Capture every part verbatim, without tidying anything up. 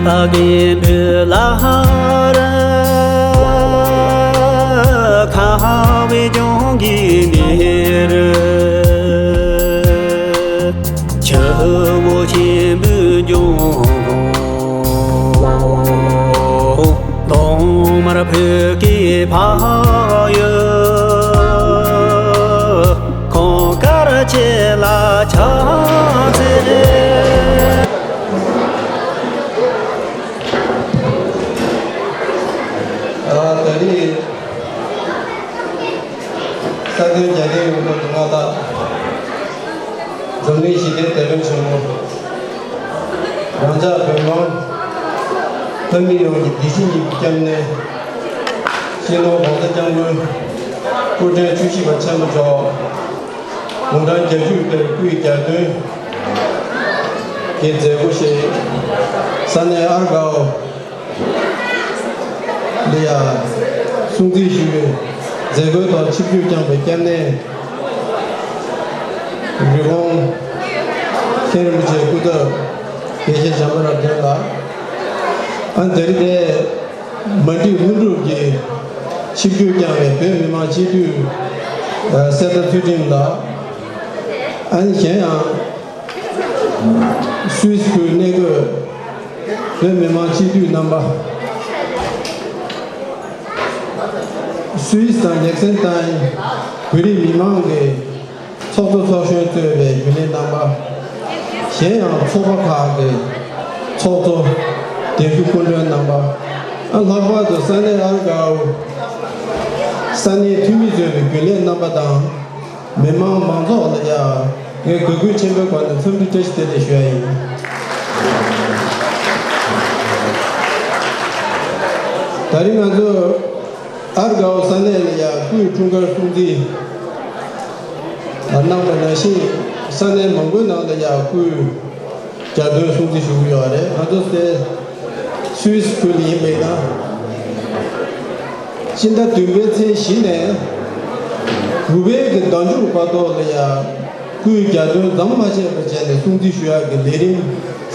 ད་གིན་བུ་ལ་ཧ་ར་ཁ་བའི་ལྗོངས་ཀྱི་གནས་རུ། ཆུ་བོ་ཆེན་པོའི་ལྗོངས་གོང་། གདོང་དམར་བོད་ཀྱི་ཕ་ཡུལ། གངས་དཀར་ཆེ་ལ་ཕྱག་འཚལ། ཨ། ད་རེས་ས་སྟེང་རྒྱལ་བསྟན་ཡོངས་རྫོགས་ཀྱི་མངའ་བདག་འཛམ་གླིང་ཞི་བདེའི་དེད་དཔོན་ཆེན་པོ། རང་ཅག་བོད་འབངས་ལྷ་མི་ཡོངས་ཀྱི་བདེ་སྐྱིད་ཀྱི་སྐྱབས་གནས། སྤྱི་ནོར་༸གོང་ས་༸སྐྱབས་མགོན་སྐུ་ཕྲེང་བཅུ་བཞི་པ་ཆེན་པོ་མཆོག་དགུང་གྲངས་བརྒྱད་ཅུ་པའི་སྐུའི་གྱ་སྟོན་གྱི་མཛད་སྒོ་ཞིག་ས་གནས་ཨར་དགའ་བོ་ལ་ཡ་སྲུང་བརྩི་ཞུ་བའི་མཛད་སྒོའི་ཐོག་ཆིབས་བསྒྱུར་བསྐྱངས་པའི་སྐྱབས་གནས་རི་བོང་མཁན་རིན་པོ་ཆེ་སྐུ་ཚབ་དགེ་བཤེས་བྱམས་པ་རབ་བརྟན་ལགས། ཨ། དེ་རིང་འདིར་མ་བསྒྲིགས་ལྷུན་གྲུབ་ཀྱི་ཆིབས་བསྒྱུར་བསྐྱངས་པའི་བོད་མི་མང་སྤྱི་འཐུས་གསེར་རྟ་ཚུལ་ཁྲིམས་ལགས། ཨ་ནི་གཞན་ཡང་སུད་སི་ཁུལ་གནས་འཁོད་བོད་མི་མང་སྤྱི་འཐུས་རྣམ་པ། སུད་སི་དང་ལེག་སེན་ཏན་བོད་རིགས་མི་མང་གི་ཚོགས་གཙོ་ཚོགས་གཞོན་གཙོས་པའི་རྒྱུན་ལས་རྣམ་པ། གཞན་ཡང་ཚོགས་པ་ཁག་གི་ཚོགས་གཙོ་སྡེ་ཁུལ་སྐུ་མགྲོན་རྣམ་པ། ཨ། ལྷག་པར་དུ་ས་གནས་ཨར་དགའ་བོ་ས་གནས་འཐུས་མི་གཙོས་པའི་རྒྱུན་ལས་རྣམ་པ་དང་། མི་མང་མང་ཚོགས་ལ་ཡང་ངས་གུས་བཀུར་ཆེན་པོའི་སྒོ་ནས་འཚམས་འདྲི་བཀྲ་ཤིས་བདེ་ལེགས་ཞུ་ཡ་ཡིན། ད་རིང་ང་ཚོ་ཨར་དགའ་བོ་ས་གནས་ལ་ཡང་སྐུའི་འཁྲུངས་སྐར་སྲུང་བརྩི་གནང་བ་ནང་བཞིན། ས་གནས་མང་པོའི་ནང་ལ་ཡང་སྐུའི་གྱ་སྟོན་སྲུང་བརྩི་ཞུ་གི་ཡོད་རེད། ང་ཚོ་སེ་སུད་སི་ཁུལ་ལ་ཡིན་པ་ཡིན་ན། སྤྱི་ཟླ་བདུན་པའི་ཚེས་བཞི་ནས་དགུ་པའི་གི་ཟླ་མཇུག་བར་དུ་ལ་ཡ་སྐུའི་གྱ་སྟོན་ཟམ་མ་ཆད་པར་བྱས་ནས་སྲུང་བརྩི་ཞུ་ཡག་གི་ལས་རིམ་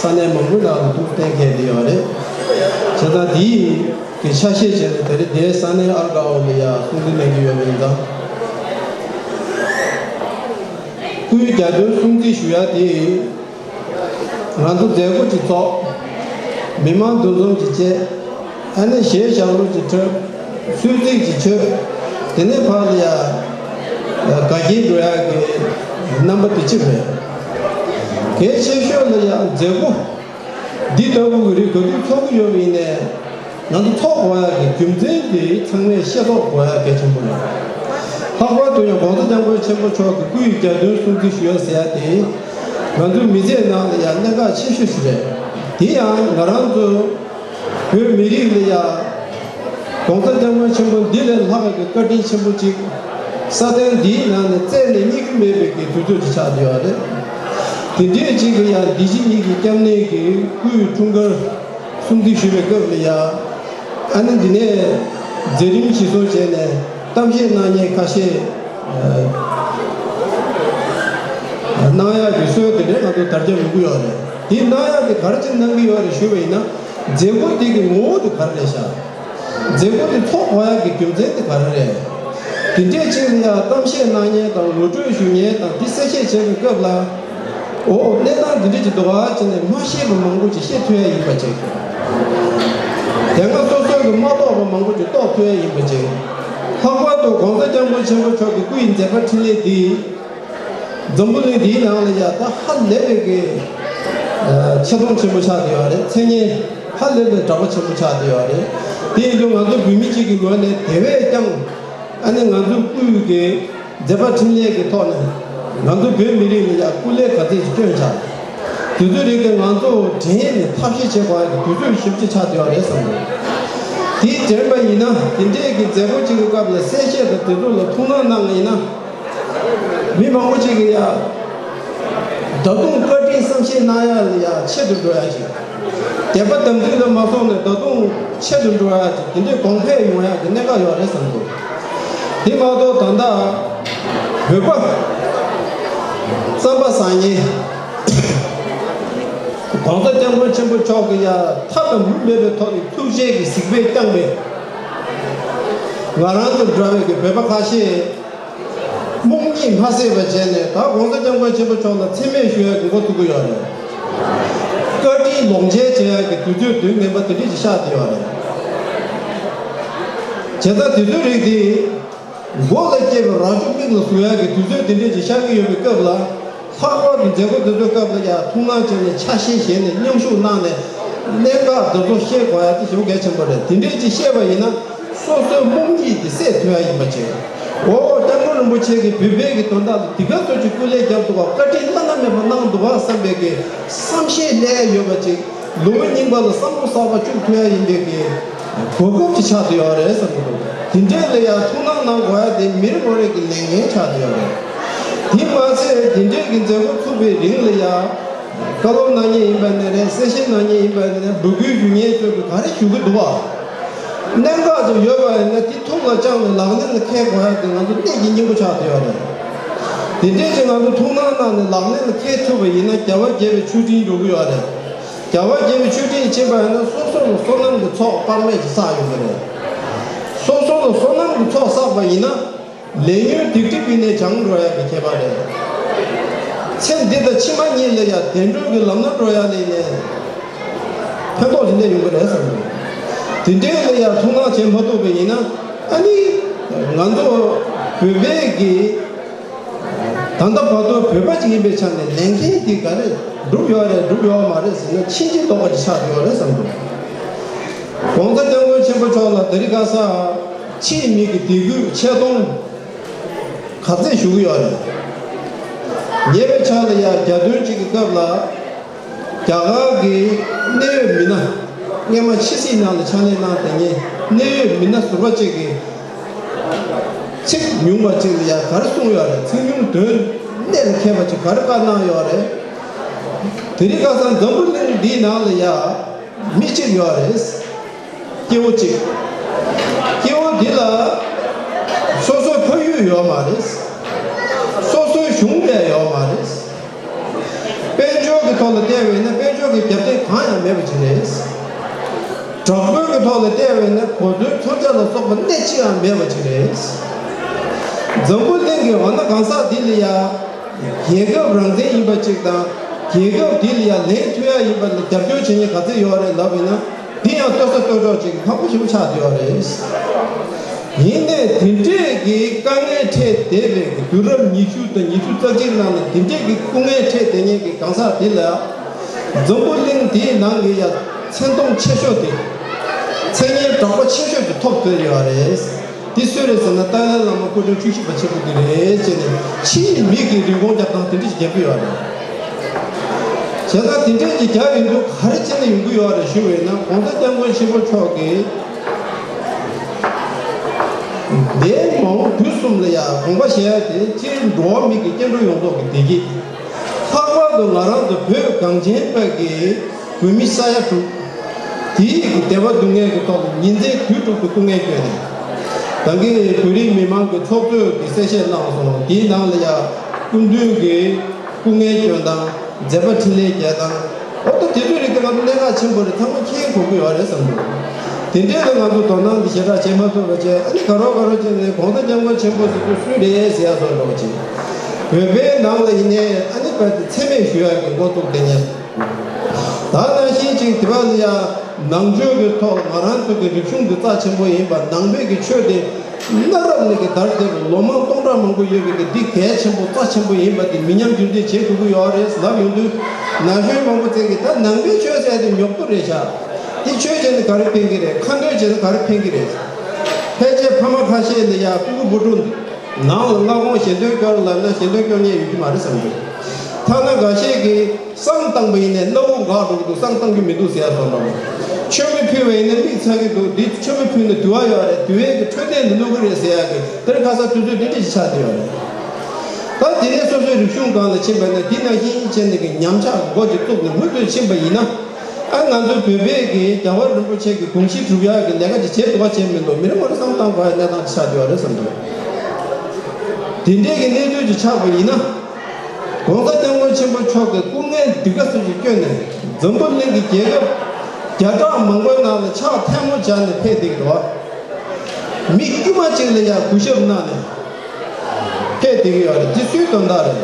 ས་གནས་མང་པོའི་ནང་ལ་ཐུགས་གཏན་འཁེལ་བསྡད་ཡོད་རེད། བྱས་ཙང་དེའི་གི་ཆ་ཤས་བྱས་ནས་ད་རེས་དེའི་ས་གནས་ཨར་དགའ་བོ་ལ་ཡ་སྲུང་བརྩི་གནང་གི་ཡོད་པ་ཡིན་ཙང་། སྐུའི་གྱ་སྟོན་སྲུང་བརྩི་ཞུ་ཡག་དེ། ང་ཚོ་མཛད་སྒོ་ཅིག་ཚོགས། མི་མང་འདུ་འཛོམས་ཅིག་བྱས། ཨ་ནི་གཞས་ཞབས་བྲོ་ཅིག་འཁྲབ། གསོལ་ཚིགས་ཅིག་མཆོད། དེ་ནས་ཕར་ལ་ཡ་དགའ་སྐྱིད་འགྲོ་ཡག་གི་རྣམ་པ་དེ་གཅིག་རེད། གལ་ཆེ་ཤོས་ལ་ཡ་མཛད་སྒོ་འདི་ལྟ་བུ་གི་རིགས་ག་དུས་ཚོགས་ཀྱི་ཡོད་པ་ཡིན་ནའི། ང་ཚོ་ཚོགས་དགོས་ཡག་གི་རྒྱུ་མཚན་དེ་ཚང་མས་ཤེས་རྟོགས་དགོས་ཡག་གལ་ཆེན་པོ་རེད། ལྷག་པར་དུ་ཡང་༸གོང་ས་༸སྐྱབས་མགོན་ཆེན་པོ་མཆོག་གི་སྐུའི་གྱ་སྟོན་སྲུང་བརྩི་ཞུ་ཡག་ཟེར་ཡག་དེ། ང་ཚོའི་མི་ཚེའི་ནང་ལ་ཡང་གནད་འགག་ཆེ་ཤོས་ཤིག་རེད། དེ་ཡང་ང་རང་ཚོ་བོད་མི་རིགས་ལ་ཡང་༸གོང་ས་༸སྐྱབས་མགོན་ཆེན་པོ་འདི་ལས་ལྷག་པའི་བཀའ་དྲིན་ཆེན་པོ་ཅིག་ས་སྟེང་འདིའི་ནང་ནས་རྩད་ནས་རྙེད་ཀྱི་མེད་པའི་གི་དུས་ཚོད་ཅིག་ཆགས་བསྡད་ཡོད་རེད། དེ་འདྲའི་ཅིག་གི་ཡང་བདེ་སྐྱིད་གཉིས་ཀྱི་སྐྱབས་གནས་ཀྱི་སྐུའི་འཁྲུངས་སྐར་སྲུང་བརྩི་ཞུ་བའི་སྐབས་ལ་ཡ། ཨ་ནི་འདི་ནས་མཛད་རིམ་གཞིར་བཟུང་བྱས་ནས་གཏམ་བཤད་གནང་མཁན་ཁ་ཤས་གནང་ཡག་གི་སྲོལ་དེ་འདྲ་ང་ཚོ་དར་ཁྱབ་ཡོང་གི་ཡོད་རེད། དེ་གནང་ཡག་གི་ག་རེ་བྱས་གནང་གི་ཡོད་རེད་ཞུས་པ་ཡིན་ན། མཛད་སྒོ་དེ་གི་ངོ་བོ་དེ་ག་རེ་རེད་ཤག་མཛད་སྒོ་དེ་ཚོགས་དགོས་ཡག་གི་རྒྱུ་མཚན་དེ་ག་རེ་རེད། དེ་འདྲས་ཅིག་ལ་ཡང་གཏམ་བཤད་གནང་མཁན་དང་ངོ་སྤྲོད་ཞུ་མཁན་དང་དེ་གསལ་བཤད་བྱེད་པའི་སྐབས་ལ། འོ། གནས་སྟངས་འདི་འདྲས་ཅིག་འདུག་ག་བྱས་ནས་མ་ཤེས་པ་མང་པོ་ཅིག་ཤེས་ཐུབ་ཡ་ཡིན་པ་ཅིག་དེ་སྔ་སོ་སོ་གི་མ་རྟོགས་པ་མང་པོ་ཅིག་རྟོགས་ཐུབ་ཡ་ཡིན་པ་ཅིག་ལྷག་པར་དུ་༸གོང་ས་༸སྐྱབས་མགོན་ཆེན་པོ་མཆོག་གི་སྐུའི་མཛད་པ་འཕྲིན་ལས་འདི། འཛམ་བུ་གླིང་འདིའི་ནང་ལ་ཡ་ད་ཧ་ལས་པའི་གི་ཆེ་མཐོང་ཆེན་པོ་ཆགས་བསྡད་ཡོད་རེད། མཚན་སྙན་ཧ་ལས་པའི་གྲགས་པ་ཆེན་པོ་ཆགས་བསྡད་ཡོད་རེད། དེ་ཡིན་དུས་ང་ཚོ་བོད་མི་གཅིག་གི་ངོས་ནས་དེ་བས་ཀྱང་ཨ་ནི་ང་ཚོ་སྐུའི་གི་མཛད་པ་འཕྲིན་ལས་ཀྱི་ཐོག་ནས་ང་ཚོ་བོད་མི་རིགས་ལ་ཡང་སྐུ་ལས་ག་ཚད་ཅིག་བསྐྱོན་བྱ། དེ་ཚོའི་རིགས་དེ་ང་ཚོ་དྲན་ནས་ཐབས་ཤེས་བྱེད་དགོས་ཡག་གི་དུས་ཚོད་ཞིབ་ཅིག་ཆགས་བསྡད་ཡོད་རེད་བསམ་འདུག་དེ་དྲན་པ་ཡིན་ན་དེ་འདྲས་ཀྱི་མཛད་སྒོ་ཅིག་གི་སྐབས་ལ་གསལ་བཤད་དང་དེ་ཚོ་ལ་ཐུགས་སྣང་གནང་བ་ཡིན་ན། མི་མང་པོ་ཅིག་གིས་ཡང་ད་དུང་བཀའ་དྲིན་བསམ་ཤེས་གནང་ཡག་ལ་ཡང་ཆེད་དུ་འགྲོ་ཡག་ཅིག་དད་པ་དམ་ཚིག་ལ་མ་སོང་ནས་ད་དུང་ཆེད་དུ་འགྲོ་ཡག་ཅིག་དེ་འདྲའི་གོང་འཕེལ་ཡོང་ཡག་གི་གནད་འགག་ཡོད་རེད་བསམ་འདུག་དེ་མ་གཏོགས་ད་ལྟ་བོད་པ་རྩམ་པ་ཟ་མཁན། ༸གོང་ས་༸སྐྱབས་མགོན་ཆེན་པོ་མཆོག་གིས་ཡང་མཐའ་དང་མུ་མེད་པའི་ཐོག་ནས་ཐུགས་རྗེ་གི་གཟིགས་པས་བསྐྱངས་པའི། ང་རང་དང་འདྲ་བའི་གི་བོད་པ་ཁ་ཤས་རྨོངས་གཉིད་མ་སད་པ་བྱས་ནས། ད་༸གོང་ས་༸སྐྱབས་མགོན་ཆེན་པོ་མཆོག་ལ་མཚན་སྨད་ཞུ་ཡག་གི་འགོ་ཚུགས་ཀྱི་ཡོད་རེད། བཀའ་དྲིན་ལོངས་སྤྱོད་བྱེད་ཡག་གི་དུས་ཚོད་དུས་ངན་པ་དེ་འདྲ་ཞིག་ཤར་བསྡད་ཡོད་རེད། བྱས་ཙང་དེ་ཚོའི་རིགས་དེ། མགོ་ལ་སྐྱེས་པའི་རྭ་ཅོ་མིག་ལ་ཟུག་ཡག་གི་དུས་ཚོད་དེ་འདྲ་ཞིག་ཤར་གྱི་ཡོད་པའི་སྐབས་ལ། ལྷག་པར་དུ་མཛད་སྒོ་དེ་ཚོའི་སྐབས་ལ་ཡང་ཐུགས་སྣང་བྱས་ནས་ཆ་ཤས་བཞེས་ནས་མཉམ་ཞུགས་གནང་ནས། གནད་འགག་དེ་ཚོ་ཤེས་དགོས་ཡ་དེ་ཞེ་པོ་གལ་ཆེན་པོ་རེད། དེ་འདྲས་ཅིག་ཤེས་པ་ཡིན་ན་སོ་སོའི་རྨོངས་གཉིད་དེ་སད་ཐུབ་ཡ་ཡིན་པ་བྱས། འོ། སྐྱབས་མགོན་རིན་པོ་ཆེ་གིས་བོད་པའི་གི་དོན་དག་ལ་དེ་ག་ཚོད་ཅིག་སྐུ་ལས་བརྒྱབ་འདུག་ག་བཀའ་དྲིན་བླ་ན་མེད་པ་གནང་འདུག་ག་བསམ་པའི་གི་བསམ་ཤེས་སླེབས་ཡ་ཡོད་པ་ཅིག་ལོ་རྙིང་པ་ལ་བསམ་བློ་གསར་པ་བཅུག་ཐུབ་ཡ་ཡིན་པའི་གི་གོ་སྐབས་ཅིག་ཆགས་བསྡད་ཡོད་རེད་བསམ་གྱི་འདུག་དེ་འདྲས་ལ་ཡང་ཐུགས་སྣང་གནང་དགོས་ཡ་དེ་མི་རེ་ངོ་རེ་གི་ལས་འགན་ཆགས་བསྡད་ཡོད་རེད། དེ་མ་ཟད་དེ་འདྲས་ཀྱི་མཛད་སྒོ་ཚུགས་པའི་རིང་ལ་ཡང་། བཀའ་སློབ་གནང་མཁན་ཡིན་པ་ནི་རེད། གསལ་བཤད་གནང་མཁན་ཡིན་པ་ནི་རེད། འབོད་སྐུལ་ཞུ་མཁན་ཚོས་ག་རེ་ཞུ་གི་འདུག་བ། གནད་འགག་ཅིག་ཡོད་པ་ཡིན་ན་དེ་ཐུགས་ལ་བཅངས་ནས་ལག་ལེན་ལ་འཁེལ་དགོས་ཡ་དེ་ང་ཚོ་གནད་ཀྱི་སྙིང་པོ་ཆགས་བསྡད་ཡོད་རེད། དེ་འདྲས་ཀྱི་ང་ཚོ་ཐུགས་སྣང་གནང་ནས་ལག་ལེན་ལ་འཁེལ་ཐུབ་པ་ཡིན་ན་རྒྱལ་བ་དགྱེས་པའི་མཆོད་སྤྲིན་འགྲོ་གི་ཡོད་རེད། རྒྱལ་བ་དགྱེས་པའི་མཆོད་སྤྲིན་ཕྱིན་པ་ཡིན་ན་སོ་སོ་ལ་བསོད་ནམས་ཀྱི་ཚོགས་དཔག་མེད་ཅིག་བསགས་ཡོང་གི་རེད། སོ་སོ་ལ་བསོད་ནམས་ཀྱི་ཚོགས་བསགས་པ་ཡིན་ན། ལས་ཉོན་སྡིག་སྒྲིབ་ཀྱི་ནད་བྱང་འགྲོ་ཡ་གི་ཁྱད་པར་རེད། ཚེ་འདི་དང་ཕྱི་མ་གཉིས་ལ་ཡང་བདེ་འགྲོ་གི་ལམ་སྣ་འགྲོ་ཡ་ལས་ནས་ཕན་ཐོགས་ཅིག་སླེབས་ཡོང་གི་རེད་བསམ་གྱི། དེ་འདྲའི་ལ་ཡང་ཐུགས་སྣང་བྱེད་མ་ཐུབ་པ་ཡིན་ན། ཨ་ནི་ང་ཚོ་བོད་པའི་གི་ད་ལྟ་བར་དུ་བོད་པ་ཅིག་ཡིན་པའི་ཆ་ནས་ལས་འགན་འདི་ག་རེ་བསྒྲུབས་ཡོད་རེད། བསྒྲུབས་ཡོད་མ་རེད་ཟེར་ན་ཕྱིན་ཅི་ལོག་པ་ཅིག་ཆགས་ཡོད་རེད་བསམ་གྱི། ༸གོང་ས་༸སྐྱབས་མགོན་ཆེན་པོ་མཆོག་ལ་དེ་རིང་ཁ་སང་ཕྱིའི་མི་གི་དད་གུས་ཆེ་མཐོང་ག་ཚད་ཞུ་གི་ཡོད་རེད། ཉེ་བའི་ཆར་ལ་ཡང་རྒྱ་སྟོན་གཅིག་གི་སྐབས་ལ། རྒྱ་གར་གྱི་གནད་ཡོད་མི་སྣ། སྔས་མ་ཕྱི་སྲིད་ནང་ལ་ཕྱག་ལས་གནང་བསྡད་མཁན་གནད་ཡོད་མི་སྣ་ཟུར་པ་གཅིག་གིས་ཚིག་ཉུང་བ་གཅིག་ལ་ཡང་ག་རེ་གསུངས་ཡོད་རེད། ཚིག་ཉུང་དོན་གནད་ལ་འཁེལ་བ་གཅིག་ག་རེ་བཀའ་གནང་ཡོད་རེད། དེ་རིང་ཁ་སང་འཛམ་བུ་གླིང་འདིའི་ནང་ལ་ཡང་མི་གཅིག་ཡོད་རེད། སྐྱེ་བོ་གཅིག་སྐྱེ་བོ་འདི་ལ་སོ་སོའི་ཕ་ཡུལ་ཡོད་མ་རེད། སོ་སོའི་གཞུང་ལས་ཡོད་མ་རེད། དཔལ་འབྱོར་གྱི་ཐོག་ལ་བལྟས་པ་ཡིན་ན་དཔལ་འབྱོར་གྱི་རྒྱབ་རྟེན་གང་ཡང་མེད་པ་ཅིག་རེད། དྲག་པོའི་གི་ཐོག་ལ་བལྟས་པ་ཡིན་ན་གོ་མཚོན་མཚོན་ཆ་ལ་སོགས་པ་སྣེ་གཅིག་ཡང་མེད་པ་ཅིག་རེད། འཛམ་བུ་གླིང་གི་འོ་ན་གང་ཟག་འདི་ལ་ཡ། རྒྱལ་ཁབ་རང་བཙན་ཡིན་པ་གཅིག་དང་། རྒྱལ་ཁབ་འདི་ལ་ཡང་ལེན་ཐུབ་ཡ་ཡིན་པ་ལ་རྒྱབ་སྐྱོར་བྱེད་མཁན་ག་ཚོད་ཡོད་རེད་ལབ་ཡིན་ན། འདི་ཡང་ལྟོས་ས་ལྟོས་གྲོགས་ཅིག་ཁག་པོ་ཞེ་པོ་ཆགས་བསྡད་ཡོད་རེད། ཡིན་ནའི་དེ་འདྲས་ཀྱི་དཀའ་ངལ་འཕྲད་བསྡད་པའི་དུས་རབས་ཉི་ཤུ་དང་ཉི་ཤུ་རྩ་གཅིག་ནང་ལ་དེ་འདྲས་ཀྱི་སྐུ་ངལ་འཕྲད་བསྡད་མཁན་གྱི་གང་ཟག་འདི་ལ། འཛམ་བུ་གླིང་འདིའི་ནང་གི་ཡང་མཚན་མཐོང་ཆེ་ཤོས་དེ། མཚན་སྙན་གྲགས་པ་ཆེ་ཤོས་དེ་ཐོབ་བསྡད་ཡོད་རེད། འདི་སུ་རེད་ཟེར་ན་ཏཱ་ལའི་བླ་མ་སྐུ་ཕྲེང་བཅུ་བཞི་པ་ཆེན་པོ་འདི་རེད་ཅེས་ནས་ཕྱིའི་མི་གིས་རིན་གོང་རྒྱབ་སྟངས་དེ་འདྲ་ཞིག་རྒྱབ་ཀྱི་ཡོད་རེད། བྱས་ཙང་དེ་འདྲས་ཀྱི་རྒྱབ་ཡོང་དུས་ག་རེ་བྱས་ནས་ཡོང་གི་ཡོད་རེད་ཞུ་བས་ན། ༸གོང་ས་༸སྐྱབས་མགོན་ཆེན་པོ་མཆོག་གིས་འདས་མ་འོངས་དུས་གསུམ་ལ་ཡང་དགོངས་པ་བཞེས་ཡ་དེ་སྤྱིར་འགྲོ་བ་མི་གི་སྐྱེ་འགྲོ་ཡོངས་རྫོགས་ཀྱི་བདེ་སྐྱིད། ལྷག་པར་དུ་ང་རང་ཚོ་བོད་གངས་ཅན་པ་གི་བོད་མི་ས་ཡ་དྲུག་དེའི་བདེ་བ་སྡུག་བསྔལ་གྱི་ཐོག་ལ་ཉིན་མཚན་དུས་དྲུག་ཏུ་སྐུ་ངལ་བསྐྱོན་ནས། ད་གིན་བོད་རིགས་མི་མང་གི་ཚོགས་གཙོས་ཀྱི་གསལ་བཤད་གནང་སོང་། དེའི་ནང་ལ་ཡང་སྐུ་མདུན་གྱི་སྐུ་ངལ་བསྐྱོན་སྟངས། མཛད་པ་འཕྲིན་ལས་རྒྱས་སྟངས། འོ་ད་དེ་ཚོའི་རིགས་དེ་ང་ཚོ་གནད་འགག་ཆེན་པོ་རེད། ཚང་མ་མཁྱེན་དགོས་ཀྱི་ཡོད་རེད་བསམ་འདུག་དེ་འདྲའི་ལ་ང་ཚོ་དོ་སྣང་འདི་ཞེ་དྲག་བྱེད་མ་ཐུབ་པ་བྱས། ཨ་ནི་ག་རོ་ག་རོ་བྱས་ནས་༸གོང་ས་༸སྐྱབས་མགོན་ཆེན་པོ་ཟེར་དུས་སུ་རེད་ཟེར་ཡ་བཟོ་འགྲོ་བ་བྱས། བོད་པའི་ནང་ལ་ཡིན་ནའི་ཨ་ནི་བར་དུ་མཚན་སྨད་ཞུ་ཡ་གི་འགོ་བཙུགས་བསྡད་མཁན། ད་ནང་བཞིན་ཅིག་དེ་བ་ལ་ཡ་ནང་ཆོས་ཀྱི་ཐོག་ང་རང་ཚོ་གི་རིག་གཞུང་འདི་རྩ་ཆེན་པོ་ཡིན་པ། ནང་པའི་གི་ཆོས་དེ་གནའ་རབས་ནས་གི་དར་བསྡད་པའི་ལོ་མང་སྟོང་ཕྲག་མང་པོ་ཡོད་པའི་གི་འདི་གལ་ཆེན་པོ་རྩ་ཆེན་པོ་ཡིན་པ་དེ་མི་ཉམས་རྒྱུན་འཛིན་བྱེད་དགོས་ཀྱི་ཡོད་རེད་ལབ་ཡོང་དུས། ན་གཞོན་མང་པོ་ཚོས་གི་ད་ནང་པའི་ཆོས་ཟེར་དེ་ཉོབ་ཏོ་རེད་ཤག་དེ་ཆོས་བྱས་ནས་ག་རེ་ཕན་གི་རེད། ཁ་འདོན་བྱས་ནས་ག་རེ་ཕན་གི་རེད། ཕལ་ཆེར་ཕ་མ་ཁ་ཤས་ལ་ཡ་སྤུ་གུ་བུ་ཕྲུག་ནང་ལ་སྔ་དགོང་ཞལ་འདོན་སྐྱོར་ལབ་ན་ཞལ་འདོན་སྐྱོར་མཁན་ཡོད་ཀྱི་མ་རེད་བསམ་གི། ཐ་ན་འགའ་ཤས་ཀྱིས་བསང་བཏང་པ་ཡིན་ནའི་སྣ་བུག་འགག་འགྲོ་གི་འདུག་བསང་བཏང་གི་མི་འདུག་ཟེར་ཡ་སོགས་འདྲ་བོ། མཆོད་མེ་ཕུལ་བ་ཡིན་ན་མིག་ཚ་གི་འདུག་འདི་མཆོད་མེ་ཕུལ་ན་དུ་བ་ཡོད་རེད། དུ་བའི་གི་འཕྲོད་བསྟེན་ལ་གནོད་གི་རེད་ཟེར་ཡ་གི་དེར་ཁ་ས་དུས་ཚོད་འདི་འདྲ་ཞིག་ཆགས་བསྡད་ཡོད་རེད། ད་དེ་ནས་སོ་སོའི་རིག་གཞུང་སྒང་ལ་ཕྱིན་པ་ན་འདི་ནང་བཞིན་བྱས་ནས་གི་ཉམས་ཆག་འགོ་ཅིག་བཙུགས་ནས་མུ་མཐུད་ཕྱིན་པ་ཡིན་ན། ཨ་ང་ཚོ་བོད་པའི་གི་རྒྱལ་བ་རིན་པོ་ཆེ་གི་དགོངས་གཞི་སྒྲུབ་ཡག་གི་ལས་ཀ་ཅིག་བྱེད་ཐུབ་པ་བྱས་མི་འདུག་མི་རེ་ངོ་རེ་བསམ་བཏང་དགོས་ཡ་གནས་སྟངས་ཅིག་ཆགས་བསྡད་ཡོད་རེད་བསམ་འདུག་དེ་འདྲའི་གི་གནས་ཚུལ་ཅིག་ཆགས་པ་ཡིན་ན། ༸གོང་ས་༸སྐྱབས་མགོན་ཆེན་པོ་མཆོག་གིས་སྐུ་ངལ་འདི་ག་ཚོད་ཅིག་བསྐྱོན་ནས་འཛམ་བུ་གླིང་གི་རྒྱལ་ཁབ་བརྒྱ་ཕྲག་མང་པོའི་ནང་ལ་ཕྱག་ཐལ་མོ་སྦྱར་ནས་ཕེབས་བསྡད་ཀྱི་འདུག་མི་དཀྱུས་མ་གཅིག་ལ་ཡང་གུས་ཞབས་གནང་ནས་ཕེབས་བསྡད་ཀྱི་ཡོད་རེད། འདི་སུའི་དོན་དག་རེད།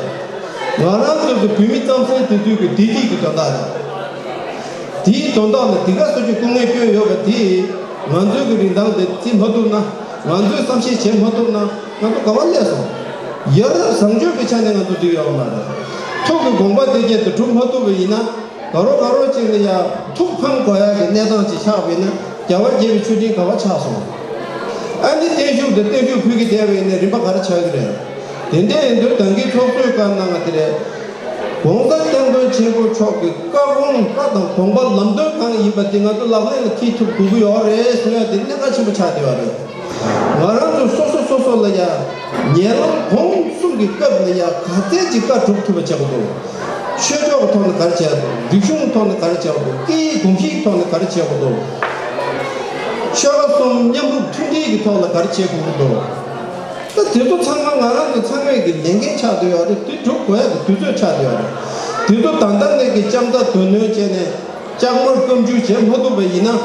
ང་རང་ཚོ་གི་བོད་མི་རྩམ་ཟན་དེ་ཚོའི་གི་བདེ་སྐྱིད་ཀྱི་དོན་དག་རེད། དེའི་དོན་དག་ལ་འདི་ག་ཚོད་ཅིག་སྐུ་ངལ་བསྐྱོན་ཡོད་པ་དེ་ང་ཚོའི་གི་རིན་ཐང་དེ་བརྩི་མ་ཐུབ་ན། ང་ཚོས་བསམ་ཤེས་བྱེད་མ་ཐུབ་ན། ང་ཚོ་ག་པར་སླེབས་སོང་། ཡ་རབས་བཟང་སྤྱོད་ཀྱི་ཆ་ནས་ང་ཚོ་འགྲིག་ཡོད་མ་རེད། ཐུགས་ཀྱི་དགོངས་པ་དེ་གྱད་དུ་གྲུབ་མ་ཐུབ་པ་ཡིན་ན། དགའ་རོགས་དགའ་རོགས་ཅིག་ལ་ཡ་ཐུགས་ཕམ་དགོས་ཡ་གི་གནས་སྟངས་ཅིག་ཆགས་པ་ཡིན་ན། རྒྱལ་བ་དགྱེས་པའི་མཆོད་སྤྲིན་ག་པར་ཆགས་སོང་། ཨ་ནི་བརྟན་བཞུགས་དང་བརྟན་བཞུགས་ཕུལ་གྱི་བསྡད་པ་ཡིན་ན་རིམ་པ་ག་རེ་ཆགས་ཀྱི་རེད། དེ་འདྲ་ཡིན་དུས་ད་གིན་ཚོགས་གཙོས་བཀའ་གནང་བ་དེ་རེད། ༸གོང་ས་༸སྐྱབས་མགོན་ཆེན་པོ་མཆོག་གི་བཀའ་དགོངས་བཀའ་དང་དགོངས་པ་ལམ་སྟོན་གང་ཡིན་པ་དེ་ང་ཚོ་ལག་ལེན་ལ་འཁེལ་ཐུབ་དགོས་ཀྱི་ཡོད་རེད་གསུང་ཡ་དེ་གནད་འགག་ཆེན་པོ་ཆགས་བསྡད་པ་རེད། ང་རང་ཚོ་སོ་སོ་སོ་སོ་ལ་ཡ་ཉེ་ལམ་གོང་གསུམ་གྱི་སྐབས་ལ་ཡ་ག་ཚད་ཅིག་བཀའ་སྒྲུབ་ཐུབ་པ་བྱེད་དགོས་འདུག་ཆོས་ཕྱོགས་ཀྱི་ཐོག་ནས་ག་རེ་བྱེད་དགོས་འདུག་རིག་གཞུང་གི་ཐོག་ནས་ག་རེ་བྱེད་དགོས་འདུག་སྐད་ཡིག་གོམས་གཤིས་ཀྱི་ཐོག་ནས་ག་རེ་བྱེད་དགོས་འདུག་ཆོལ་ཁ་གསུམ་མཉམ་རུབ་མཐུན་སྒྲིལ་གྱི་ཐོག་ལ་ག་རེ་བྱེད་དགོས་ཀྱི་འདུག་ད་དེ་ཚོ་ཚང་མ་ང་རང་ཚོ་ཚང་མས་ཀྱི་ལས་འགན་ཆགས་བསྡད་ཡོད་རེད། དེ་སྒྲུབ་དགོས་ཡ་གི་དུས་ཚོད་ཆགས་བསྡད་ཡོད་རེད། དེ་ཚོ་ད་ལྟ་ནས་ཀྱི་ལྕམ་དང་དོ་སྣང་བྱས་ནས་ལྕགས་མར་སྐམ་འཇུ་བྱེད་མ་ཐུབ་པ་ཡིན་ན།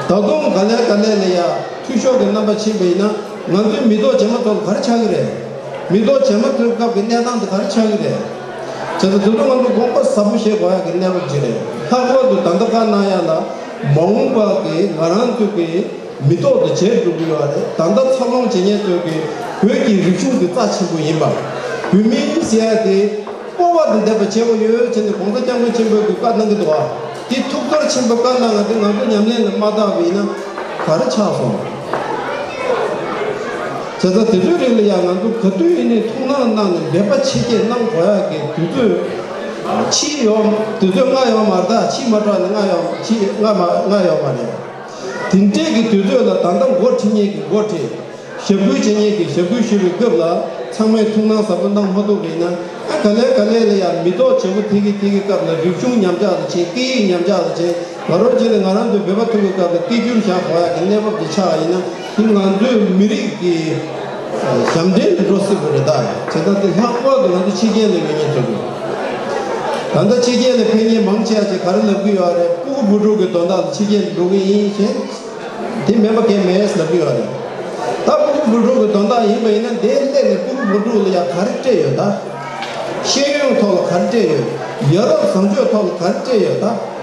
ད་དུང་ག་ལེ་ག་ལེ་ལ་ཡ་འཐུས་ཤོར་གྱི་རྣམ་པ་ཕྱིན་པ་ཡིན་ན། ང་ཚོའི་མི་ཐོག་རྗེས་མ་ཐོག་ལ་ག་རེ་ཆགས་ཀྱི་རེད། མི་ཐོག་རྗེས་མ་ཐོག་སྐབས་ཀྱི་གནས་སྟངས་དེ་ག་རེ་ཆགས་ཀྱི་རེད། བྱས་ཙང་དེ་ཚོ་ང་ཚོ་དགོངས་པ་ཟབ་པོ་བཞེས་དགོས་ཡ་གི་གནས་བབ་ཅིག་རེད། ལྷག་པར་དུ་ད་ལྟ་བཀའ་གནང་ཡ་ལ་མ་འོངས་པ་གི་ང་རང་ཚོ་གི་མི་ཐོག་དེ་བརྗེད་འགྲོ་གི་ཡོད་རེད། ད་ལྟ་འཚར་ལོངས་བྱེད་མཁན་ཚོ་གི་བོད་ཀྱི་རིག་གཞུང་གི་རྩ་ཆེན་པོ་ཡིན་པ། བོད་མི་ཟེར་ཡ་དེ་སྤོབས་པ་དང་ལྡན་པ་བྱེད་དགོས་ཡོད་ཅེས་ནས་༸གོང་ས་༸སྐྱབས་མགོན་ཆེན་པོས་ཀྱི་བཀའ་གནང་གི་འདུག་བ། དེ་ཐུགས་ཚོར་ཆེན་པོ་བཀའ་གནང་བ་དེ་ང་ཚོ་ཉམས་ལེན་ལ་མ་བཏང་བ་ཡིན་ན་ག་རེ་ཆགས་སོང་། བྱས་ཙང་དེ་ཚོའི་རིང་ལ་ཡང་ང་ཚོ་ག་དུས་ཡིན་ནའི་ཐུགས་སྣང་གནང་ནས་འབད་པ་ཆེ་བསྐྱེད་གནང་དགོས་ཡག་གི་དུས་ཚོད་ཕྱིས་ཡོང་། དུས་ཚོད་སྔ་ཡོང་མ་རེད། ད་ཕྱིས་མ་དྲགས་ནས་སྔ་ཡོང་ཕྱིས་སྔ་མ་སྔ་ཡོང་མ་རེད། དེ་འདྲས་ཀྱི་དུས་ཚོད་ལ་ད་ལྟ་འགོ་ཁྲིད་མཁན་གྱི་འགོ་ཁྲིད། ཞབས་སྐུལ་བྱེད་མཁན་གྱི་ཞབས་སྐུལ་ཞུ་བའི་སྐབས་ལ་ཚང་མས་ཐུགས་སྣང་ཟབ་པོ་གནང་མ་ཐུབ་པ་ཡིན་ན། ཨ་ག་ལེ་ག་ལེ་ལ་ཡང་མི་ཐོག་བྱེད་པོ་ཐེ་གི་ཐེ་གི་སྐབས་ལ་རིག་གཞུང་ཉམས་ཆག་ལ་ཕྱིན། སྐད་ཡིག་ཉམས་ཆག་ལ་ཕྱིན། ང་རང་བྱས་ནས་ང་རང་ཚོའི་བོད་པ་ཐུག་གི་སྐབས་ལ་སྐད་སྒྱུར་བཞག་དགོས་ཡག་གི་གནས་བབ་དེ་ཆགས་ཡིན་ན། དེ་ང་ཚོའི་མི་རིགས་ཀྱི་ཞབས་འདྲེན་དུ་འགྲོ་སྲིད་པ་རེད། ད་བྱས་ཙང་དེ་ལྷག་པར་དུ་ང་ཚོ་ཕྱི་རྒྱལ་ལ་ཡོད་མཁན་ཚོ་གི། ད་ལྟ་ཕྱི་རྒྱལ་ལ་ཕེབས་མཁན་མང་ཆེ་བ་ཅིག་ག་རེ་ལབ་ཀྱི་ཡོད་རེད། སྤུ་གུ་བུ་ཕྲུག་གི་དོན་དག་ལ་ཕྱི་རྒྱལ་ལ་འགྲོ་གི་ཡིན་ཞེས། དེ་མིན་པ་གང་མེད་ལབ་ཀྱི་ཡོད་རེད། ད་སྤུ་གུ་བུ་ཕྲུག་གི་དོན་དག་ཡིན་པ་ཡིན་ན། འདིར་སླེབས་ནས་སྤུ་གུ་བུ་ཕྲུག་ལ་ཡང་ག་རེ་སྤྲད་ཡོད་ད། ཤེས་ཡོན་ཐོག་ལ་ག་རེ་སྤྲད་ཡོད། ཡ་རབས་བཟང་སྤྱོད་ཐོག་ལ་ག་རེ་སྤྲད་ཡོད་ད།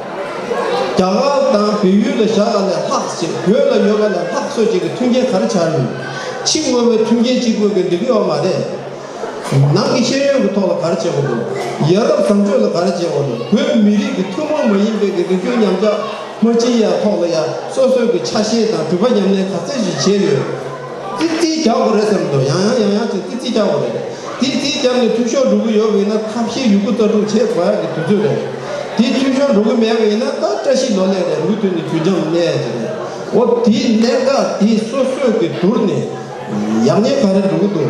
རྒྱ་གར་དང་བལ་ཡུལ་ལ་བཞག་པ་ལས་ལྷག་ཅིག་བོད་ལ་ཡོད་པ་ལས་ལྷག་སོ་ཅིག་གི་མཐུན་རྐྱེན་ག་རེ་ཆགས་ཡོད། ཕྱི་དངོས་པོའི་མཐུན་རྐྱེན་གཅིག་པུ་གིས་འགྲིག་གི་ཡོད་མ་རེད། ནང་གི་ཤེས་ཡོན་གྱི་ཐོག་ལ་ག་རེ་བྱེད་དགོས་འདུག་ཡ་རབས་བཟང་སྤྱོད་ལ་ག་རེ་བྱེད་དགོས་འདུག་བོད་མི་རིགས་ཀྱི་ཐུན་མོང་མ་ཡིན་པའི་གི་རིག་གཞུང་ཉམས་ཆག་མ་ཕྱིན་ཡ་ཐོག་ལ་ཡ་སོ་སོའི་གི་ཆ་ཤས་དང་གྲུབ་པ་ཉམས་ལེན་ག་ཚད་ཅིག་བྱས་ཡོད། ཙི་ཙི་རྒྱག་དགོས་རེད་བསམ་འདུག་ཡང་ཡང་ཡང་ཡང་ཅིག་ཙི་ཙི་རྒྱག་དགོས་རེད། ཙི་ཙི་རྒྱབ་ནས་འཐུས་ཤོར་འགྲོ་གི་ཡོད་པ་ཡིན་ན། ཐབས་ཤེས་ཡོད་རྒུ་རྩལ་སྤྲུགས་བྱེད་དགོས་ཡ་གི་དུས་ཚོད་རེད། དེ་འཐུས་ཤོར་འགྲོ་གི་མེད་པ་ཡིན་ན། ད་བཀྲ་ཤིས་ལོ་ལེགས་རེད། མུ་མཐུད་ནས་དུས་འགྱངས་གནས་ཡ་ཅིག་རེད། འོ་དེའི་གནད་འགག་དེ་སོ་སོའི་གི་དུར་ནས། ཡག་ཉེས་ག་རེ་འགྲོ་གི་འདུག་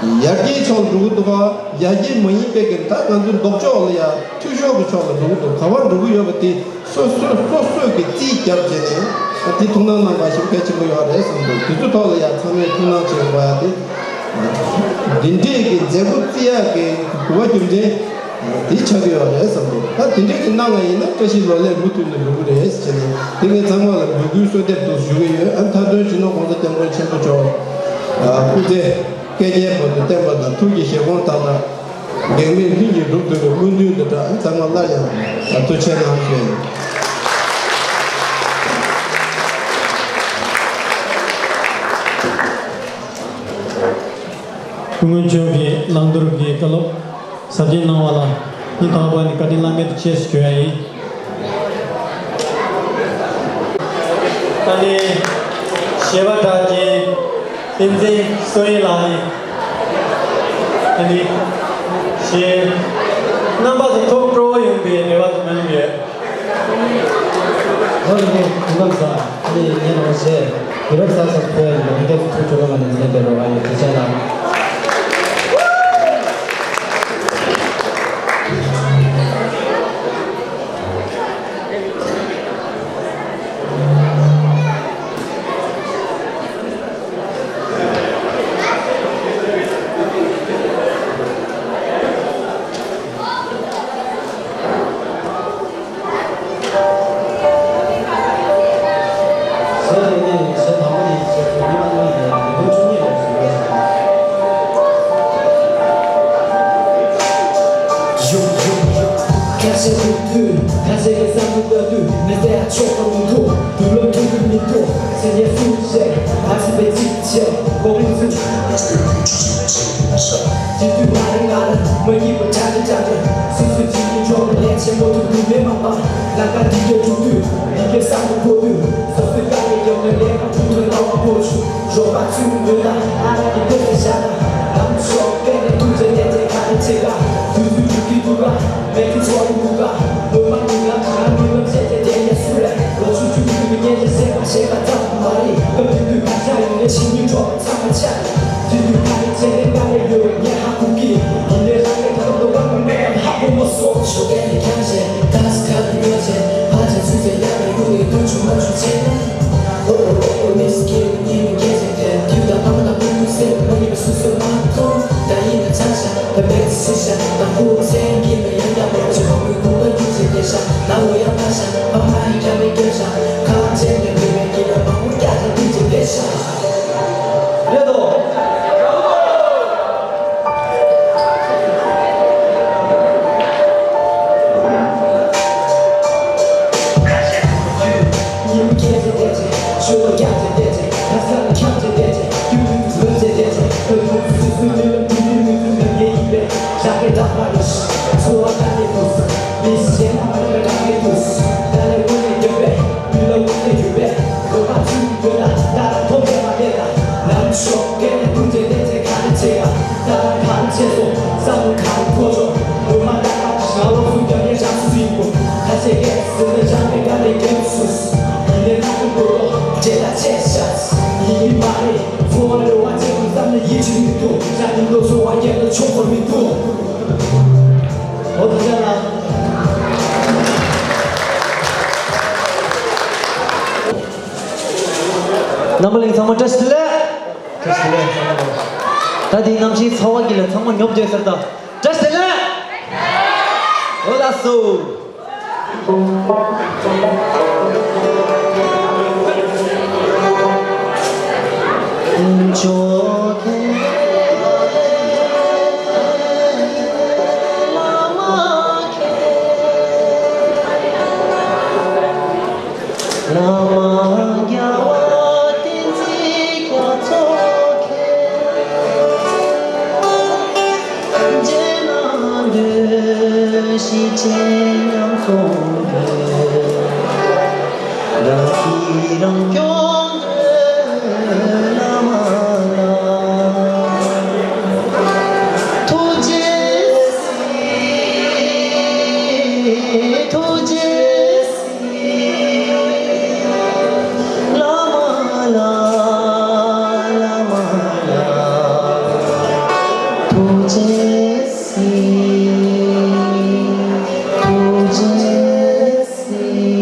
ཡར་རྒྱས་ཕྱོགས་འགྲོ་གི་འདུག་ག་ཡར་རྒྱས་མ་ཡིན་པའི་གི་ད་ང་ཚོ་ལྡོག་ཕྱོགས་ལ་ཡ་འཐུས་ཤོར་གི་ཕྱོགས་ལ་འགྲོ་གི་འདུག་ག་པར་འགྲོ་གི་ཡོད་པ་དེ་སོ་སོ་སོ་སོས་གི་རྩིས་རྒྱབ་བྱས་ནས་དེ་ཐུགས་སྣང་གནང་པ་ཞིག་གལ་ཆེན་པོ་ཡོད་རེད་བསམ་འདུག་དེ་ཚོ་ཐོག་ལ་ཡ་ཚང་མས་ཐུགས་སྣང་བྱེད་དགོས་ཡ་དེ། འདི་འདྲས་གི་མཛད་སྒོ་བརྩི་ཡ་གི་དགོས་པ་རྒྱུ་མཚན་དེ་ཆགས་ཀྱི་ཡོད་རེད་བསམ་འདུག་ད་དེ་འདྲས་གི་གནང་བ་ཡིན་ན་བཀྲ་ཤིས་ལོ་ལེགས་མུ་མཐུད་ནས་འགྲོ་གི་རེད་ཟེར་ནས། དེ་ངས་ཚང་མ་ལ་འབོད་སྐུལ་གསོལ་འདེབས་འདུག་ཞུ་གི་ཡོད། ཨ་མཐའ་དོན་སྤྱི་ནོར་༸གོང་ས་༸སྐྱབས་མགོན་ཆེན་པོ་མཆོག་སྐུ་ཚེ་བསྐལ་བརྒྱའི་བར་དུ་བརྟན་པ་དང་། ཐུགས་ཀྱི་བཞེད་དགོངས་དག་ན་འགེགས་མེད་ལྷུན་གྱིས་གྲུབ་ཐུབ་པའི་སྨོན་འདུན་དང་སྦྲགས། ཚང་མ་སླར་ཡང་ཐུགས་རྗེ་གནང་ཞུ། སྐུ་ངོ་མཆོག་གིས་བླང་དོར་གྱི་བཀའ་སློབ་ཟབ་རྒྱས་གནང་བ་ལ་སྙིང་ཐག་པ་ནས་བཀའ་དྲིན་བླ་མེད་དུ་ཆེ་ཞེས་ཞུ་ཡ་ཡིན། ད་ནི་གཞས་པ་གྲགས་ཅན་བསྟན་འཛིན་བསོད་ཡེ་ལགས་ནས་ད་ནི་གཞས་རྣམ་པ་ཚོ་ཐུགས་སྤྲོ་བོ་ཡོང་པའི་རེ་བ་དང་སྨོན་ལམ་ཡོད། ལོ་རིང་པོ་སྐུ་ཁམས་བཟང་། ཨ་ནི་ངས་ནོར་བྱས་དུས་རབས་གསར་པ་ཕོ་ཡ་ཡིན་པ་འདི་འདྲ་ཐུགས་སྤྲོ་བོ་ལ་ནི་འཛིན་པའི་རོགས་ཡོད། ཐུགས་རྗེ་གནང་། ཁ་ཤས་སྡུག་དུས། ཁ་ཤས་ཀྱི་བསམ་བློ་ལྟ་དུས། མི་ཚེ་ཡང་ཆོག་པ་མི་འདུག་དུས་ལོག་ཐུབ་ཀྱི་མི་འདུག་ཟེར་ཉན་སུ་རེད། ང་ཚོ་པའི་ཚིག་བྱས་གོང་མི་ཚོས། དེ་དུས་ང་རང་ང་རང་མ་སྐྱིད་པ་ཆགས་ཀྱི་ཆགས་ཀྱི། སོ་སོའི་འཇིག་རྟེན་ཕྱོགས་ནས་ལས་བྱེད་མོ་ཐུབ་དུས་མེད་མ་པ། ལམ་ཁ་འདི་གས་དྲུག་དུས་འདི་གས་བསམ་བློ་འཁོར་དུས། སོ་སོའི་དཀའ་ལས་རྒྱབ་ནས་ལས་ཀ་དྲུག་དུས་ལྟ་བ་འཁོར་བྱུང་། རོགས་པ་ཚུར་འདོན་དང་ཨ་རག་གི་སྟོད་ཀྱི་ཞག་དང་། ལམ་ཕྱོགས་སྐད་ནས་ཐུག་ཚེ་བསྟན་ཚེ་ག་རེ་བྱེད་ག་དུས་ཚོད་འགྲུབ་ཀྱི་འདུག་ག་མེད་ཀྱི་ཚོར་གྱི་འདུག་ག་སྔོན་མ་ཉིན་ལམ་ང་མི་ལམ་བཤད་ཀྱི་དེ་ཡང་སུ་རེད། ལོ་ཆུང་ཆུང་དུས་ཀྱི་སྙན་ཆ་གསན་པ་བྱེད་པ་ཙམ་མ་རེད། སྐབས་དེ་དུས་ཁ་ཤས་ཡོང་ནས་ཕྱི་ཉིན་འཕྲོག་པ་ཚང་མ་ཆགས། དེ་དུས་ག་རེ་བྱས་ནས་དཀའ་ལས་ཡོད་ངས་ཧ་གོ་གི། ཡིན་ནའི་རང་གི་ཐབས་འདོད་པ་མི་མེད་ཧ་གོ་མ་སོང་། ཞོགས་ཀས་ནས་འཁྱམས་བྱས་ཁ་ས་ཁ་ལ་ཉོ་བྱས་ཕར་ཅིག་ཚུད་ཚེ་ཡར་ལ་ཡོང་ནས་སྡུག་ཆུང་མ་ཆུང་བྱས་ན། ཨོ་ཨོ་ཨོ་ཨོ་མི་སི་ཀི་ཉིན་མོ་སྐད་ཆ་དེ་དུས་དང་ཕ་མ་དང་བུ་བུ་སེ་མ་ཡིན་པ་སུ་སུ་མ་མཐོང་། ད་ཡིན་ན་ཆ་ཤ་བ་བེད་སུ་ཤ་དང་བུ་སེ་གི་མེ་ཡང་ཡག་པོ་ཆེ་མང་པོའི་གོ་བ་རྒྱུ་ཆེ་དེ་ཤ་ན་ལོ་ཡང་མ་ཤ་བ་མ་ཡིན་ཀྱང་མི་སྐད་ཤ་ཁ་ཆེ་ནས་བུད་མེད་ཀྱི་ལ་མང་པོ་རྒྱ་ཆེ་དུས་ཆེ་དེ་ཤ། རེད་དོ། ལམ་ཕྱོགས་སྐད་ནས་ཐུག་ཚེ་བསྟན་ཚེ་ག་རེ་བྱེད་ག་ད་གང་བྱས་སོང་བསམ་བློ་གང་འཁོར་ཆོག་ངོ་མ་ད་ག་ཞག་ལོག་སུ་རྒྱབ་ཉེ་ཞག་སུ་སྲིད་པོ་ཁ་ཤས་སྐད་ཟེར་ནས་ཞག་པའི་དཀའ་ལས་རྒྱབ་སུ་ཡིན་ནའི་ལྷག་ཏུ་དགོས་མདོག་བྱེད་ད་ཆད་ཤག་ཡིན་གྱི་མ་རེད། འཚོ་བ་རེ་བ་བྱེད་དགོས་བསམ་ནས་ཡིད་ཆེས་མི་ཐུབ་ཞག་ཉིན་ལོ་འཚོ་བ་རྒྱབ་ན་ཆོག་པ་མི་འདུག་འོ་ད་ཅག་ལ། རྣམ་པ་གླིང་ཚང་མ་བཀྲ་ཤིས་བདེ་ལེགས། བཀྲ་ཤིས་བདེ་ལེགས། ད་དེའི་གནམ་གཤིས་ཚ་བ་གི་ལ་ཚང་མ་ཉོབ་བསྡད་ཟེར་ད། བཀྲ་ཤིས་བདེ་ལེགས། འོ་ལགས་སོ། བླ་མ་རྒྱལ་བ་བསྟན་འཛིན་རྒྱ་མཚོ་མཁྱེན། རྗེས་གནང་འདུས་ཤིག་ཅེས་ཉམས་སོང་འདུས། བདག་གིས་རང་སྐྱོང་མཛོད་བླ་མ་ལ། ཐུགས་རྗེ་གཟིགས། ཐུགས་རྗེ་གཟིགས། བླ་མ་ལ། བླ་མ་ལ། ཐུགས་རྗེ་གཟིགས། ཐུགས་རྗེ་གཟིགས།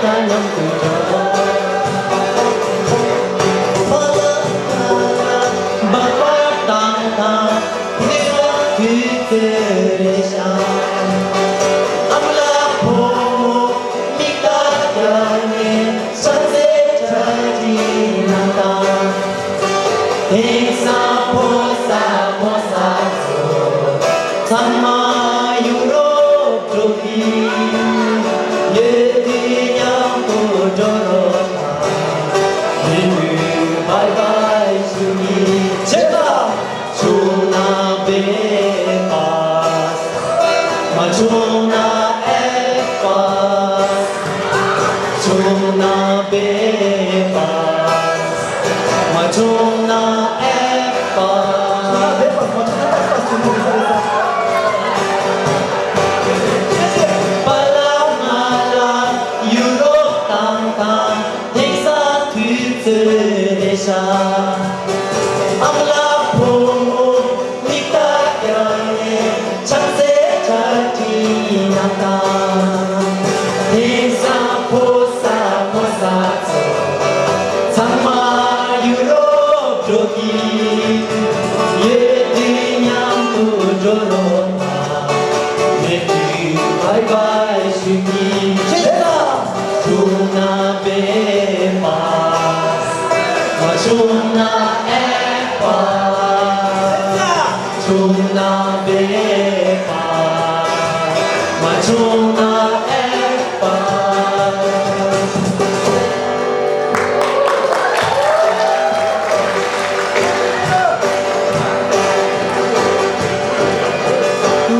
མཉམ་དུ་འགྲོ། པ་ལ་པ་ལ་འབབ་པ་དང་དང་། དེ་རང་དུས་ཚོད་རེད་ཤག་ཨ་མ་ལགས་ཕོ་མོ་མིག་ལྟ་རྒྱག་ནས་ཤ་ཚའི་གྲ་སྒྲིག་གནང་དང་། དེང་སང་ཕོ་གསར་མོ་གསར་ཚོ་ཚང་མ་ཡུ་རོབ་འགྲོ་གི། ཡོད་དུས་མཉམ་དུ་འགྲོ་རོགས་དང་། མེད་དུས་བྷའི་བྷའི་ཞུ་གི། བྱས་ཙང་བྱུང་ན་བེ་པ། མ་བྱུང་ན་ཨེ་པ། བྱུང་ན་བེ་པ། མ་བྱུང་ན་ཨེ་པ། པ་ལ་མ་ལ་ཡུ་རོབ་བཏང་དང་། དེང་སང་དུས་ཚོད་རེད་ཤག་ཨ་མ་ལགས་ཕོ་མོ་མིག་ལྟ་རྒྱག་ནས་ཕྱག་འཚལ་གྲ་སྒྲིག་གནང་དང་། དེང་སང་ཕོ་གསར་མོ་གསར་ཚོ་ཚང་མ་ཡུ་རོབ་འགྲོ་གི། ཡོད་དུས་མཉམ་དུ་འགྲོ་རོགས་དང་། མེད་དུས་བྷའི་བྷའི་ཞུ་གི། བྱས་ཙང་། བྱུང་ན་བེ་པ། མ་བྱུང་ན་ཨེ་པ། བྱུང་ན་བེ་པ། མ་བྱུང་ན་ཨེ་པ།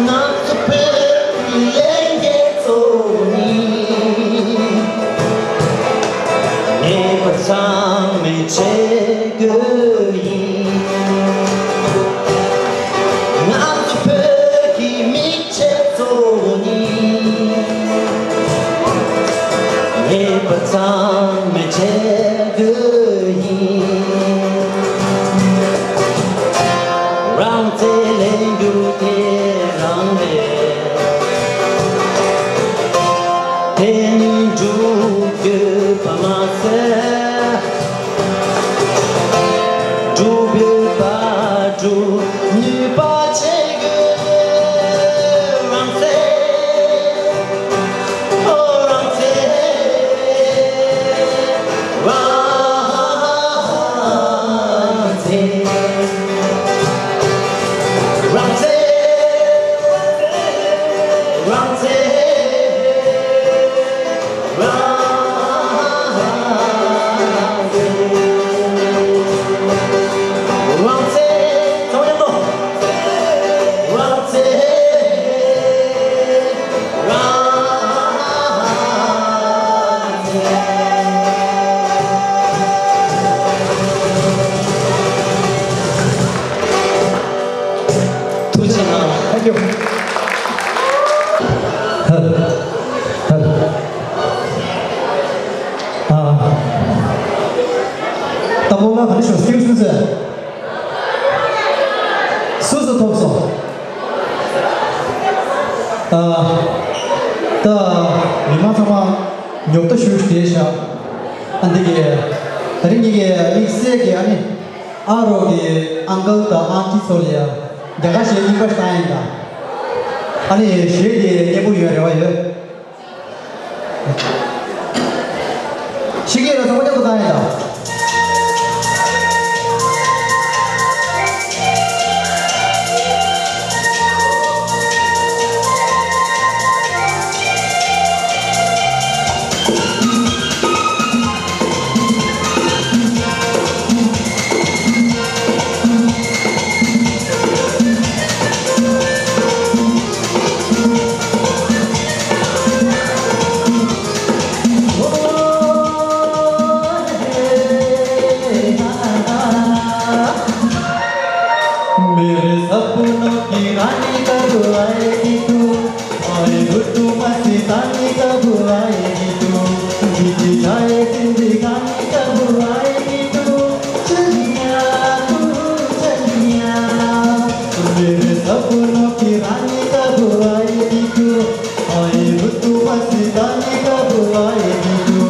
ང་ཚོ་བོད་ཀྱི་ལྷན་རྒྱས་ཚོ་ནི། ངེས་པར་ཚང་མས་བྱེད་དགོས་ཡིན། ང་ཚོ་བོད་ཀྱི་མི་ཆེ་ཚོ་ནི། ངེས་པར་ཚང་མས་བྱེད་དགོས་ཡིན། རང་བཙན་ལེན་རྒྱུ་དེ་རང་རེད། དེ་ནི་འགྲུབ་དགོས་པ་མ་ཟད། འགྲུབ་ཡོད་པ་འགྲུབ་ནུས་པ་བྱེད་དགོས། རང་བཙན། ཨོ་རང་བཙན། རང་བཙན། རང་བཙན། རང་བཙན། རང་བཙན། རང་བཙན། ཚང་མ་མཉམ་དུ། རང་བཙན། རང་བཙན། ཐུགས་རྗེ་གནང་། Thank you. ཧ། ཧ། ཨ། ད་མོ་ང་ག་རེ་ཞུ། སྐྱིད་སུ་ཟེར། སུ་སུ་ཐོབ་སོང་། ཨ། ད་མི་མང་ཚང་མ་ཉོབ་ཏོ་ཞུ་བསྡད་ཤག་ཨ་འདི་གི་ད་རིང་ངེད་ཀྱི་དམིགས་བསལ་གྱི་ཨ་ནི། ཨ་རོགས་ཀྱི་ཨང་ཀལ་དང་ཨང་ཊི་ཚོ་ལ་ཡ་རྒྱ་གར་གཞས་རྙིང་པ་ཞིག་བཏང་ཡིན་ད། ཨ་ནི་གཞས་དེ་སྙན་པོ་ཡོད་རེ་བ་ཡོད། ཤེས་ཀྱི་ཡོད་ན་ཚང་མ་མཉམ་དུ་བཏང་ཡིན་ད། मेरे सपनों की रानी कब आएगी तू? आए रुतु मस्तानी कब आएगी तू? बीत जाए जिंदगानी कब आएगी तू? चलिया तू चलिया, मेरे सपनों की रानी कब आएगी तू? आए रुतु मस्तानी कब आएगी तू?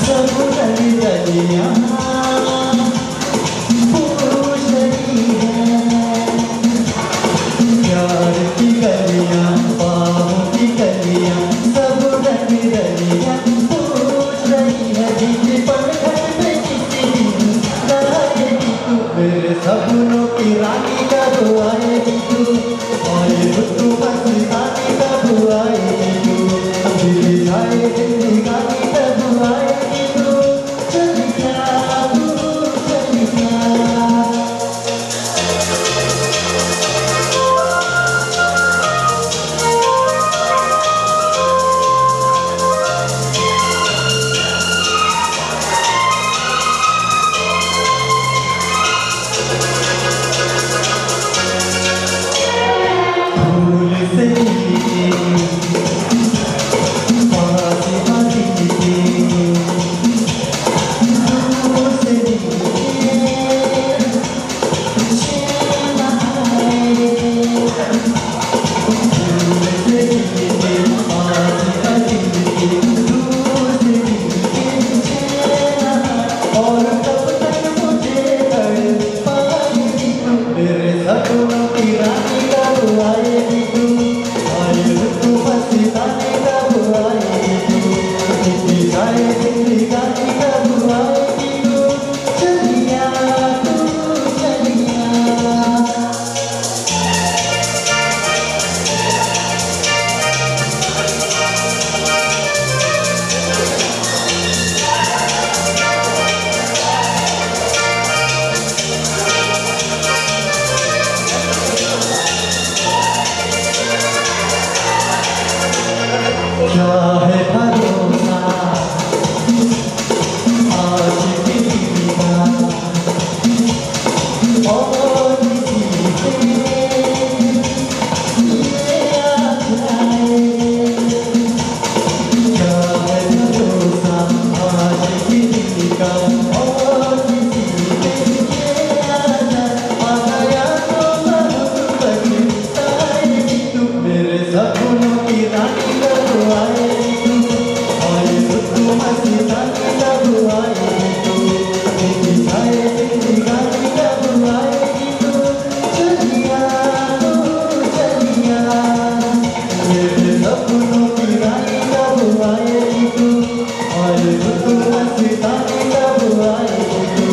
सब रंग रलियां पूछ रही है। प्यार की कलियां, बाहों की कलियां, सब रंग रलियां पूछ रही है। बीच पलघट पे किसी दिन आएगी तू, मेरे सपनों की रानी कब आएगी तू? आए रुतु मस्तानी कब आएगी तू? दिल जाए जिंदगानी कब आएगी तू? चलिया तू, चलिया। फूल से मिलके, बाजी बाजी के, फूल से मिलके, क्या है भरोसा आशिक दिल का? मेरे सपनों की रानी कब आएगी तू? आए रुतु मस्तानी कब आएगी तू? तेरी आए जिंदगानी कब आएगी तू? चलिया तू, चलिया। मेरे सपनों की रानी कब आएगी तू? आए रुतु मस्तानी कब आएगी तू?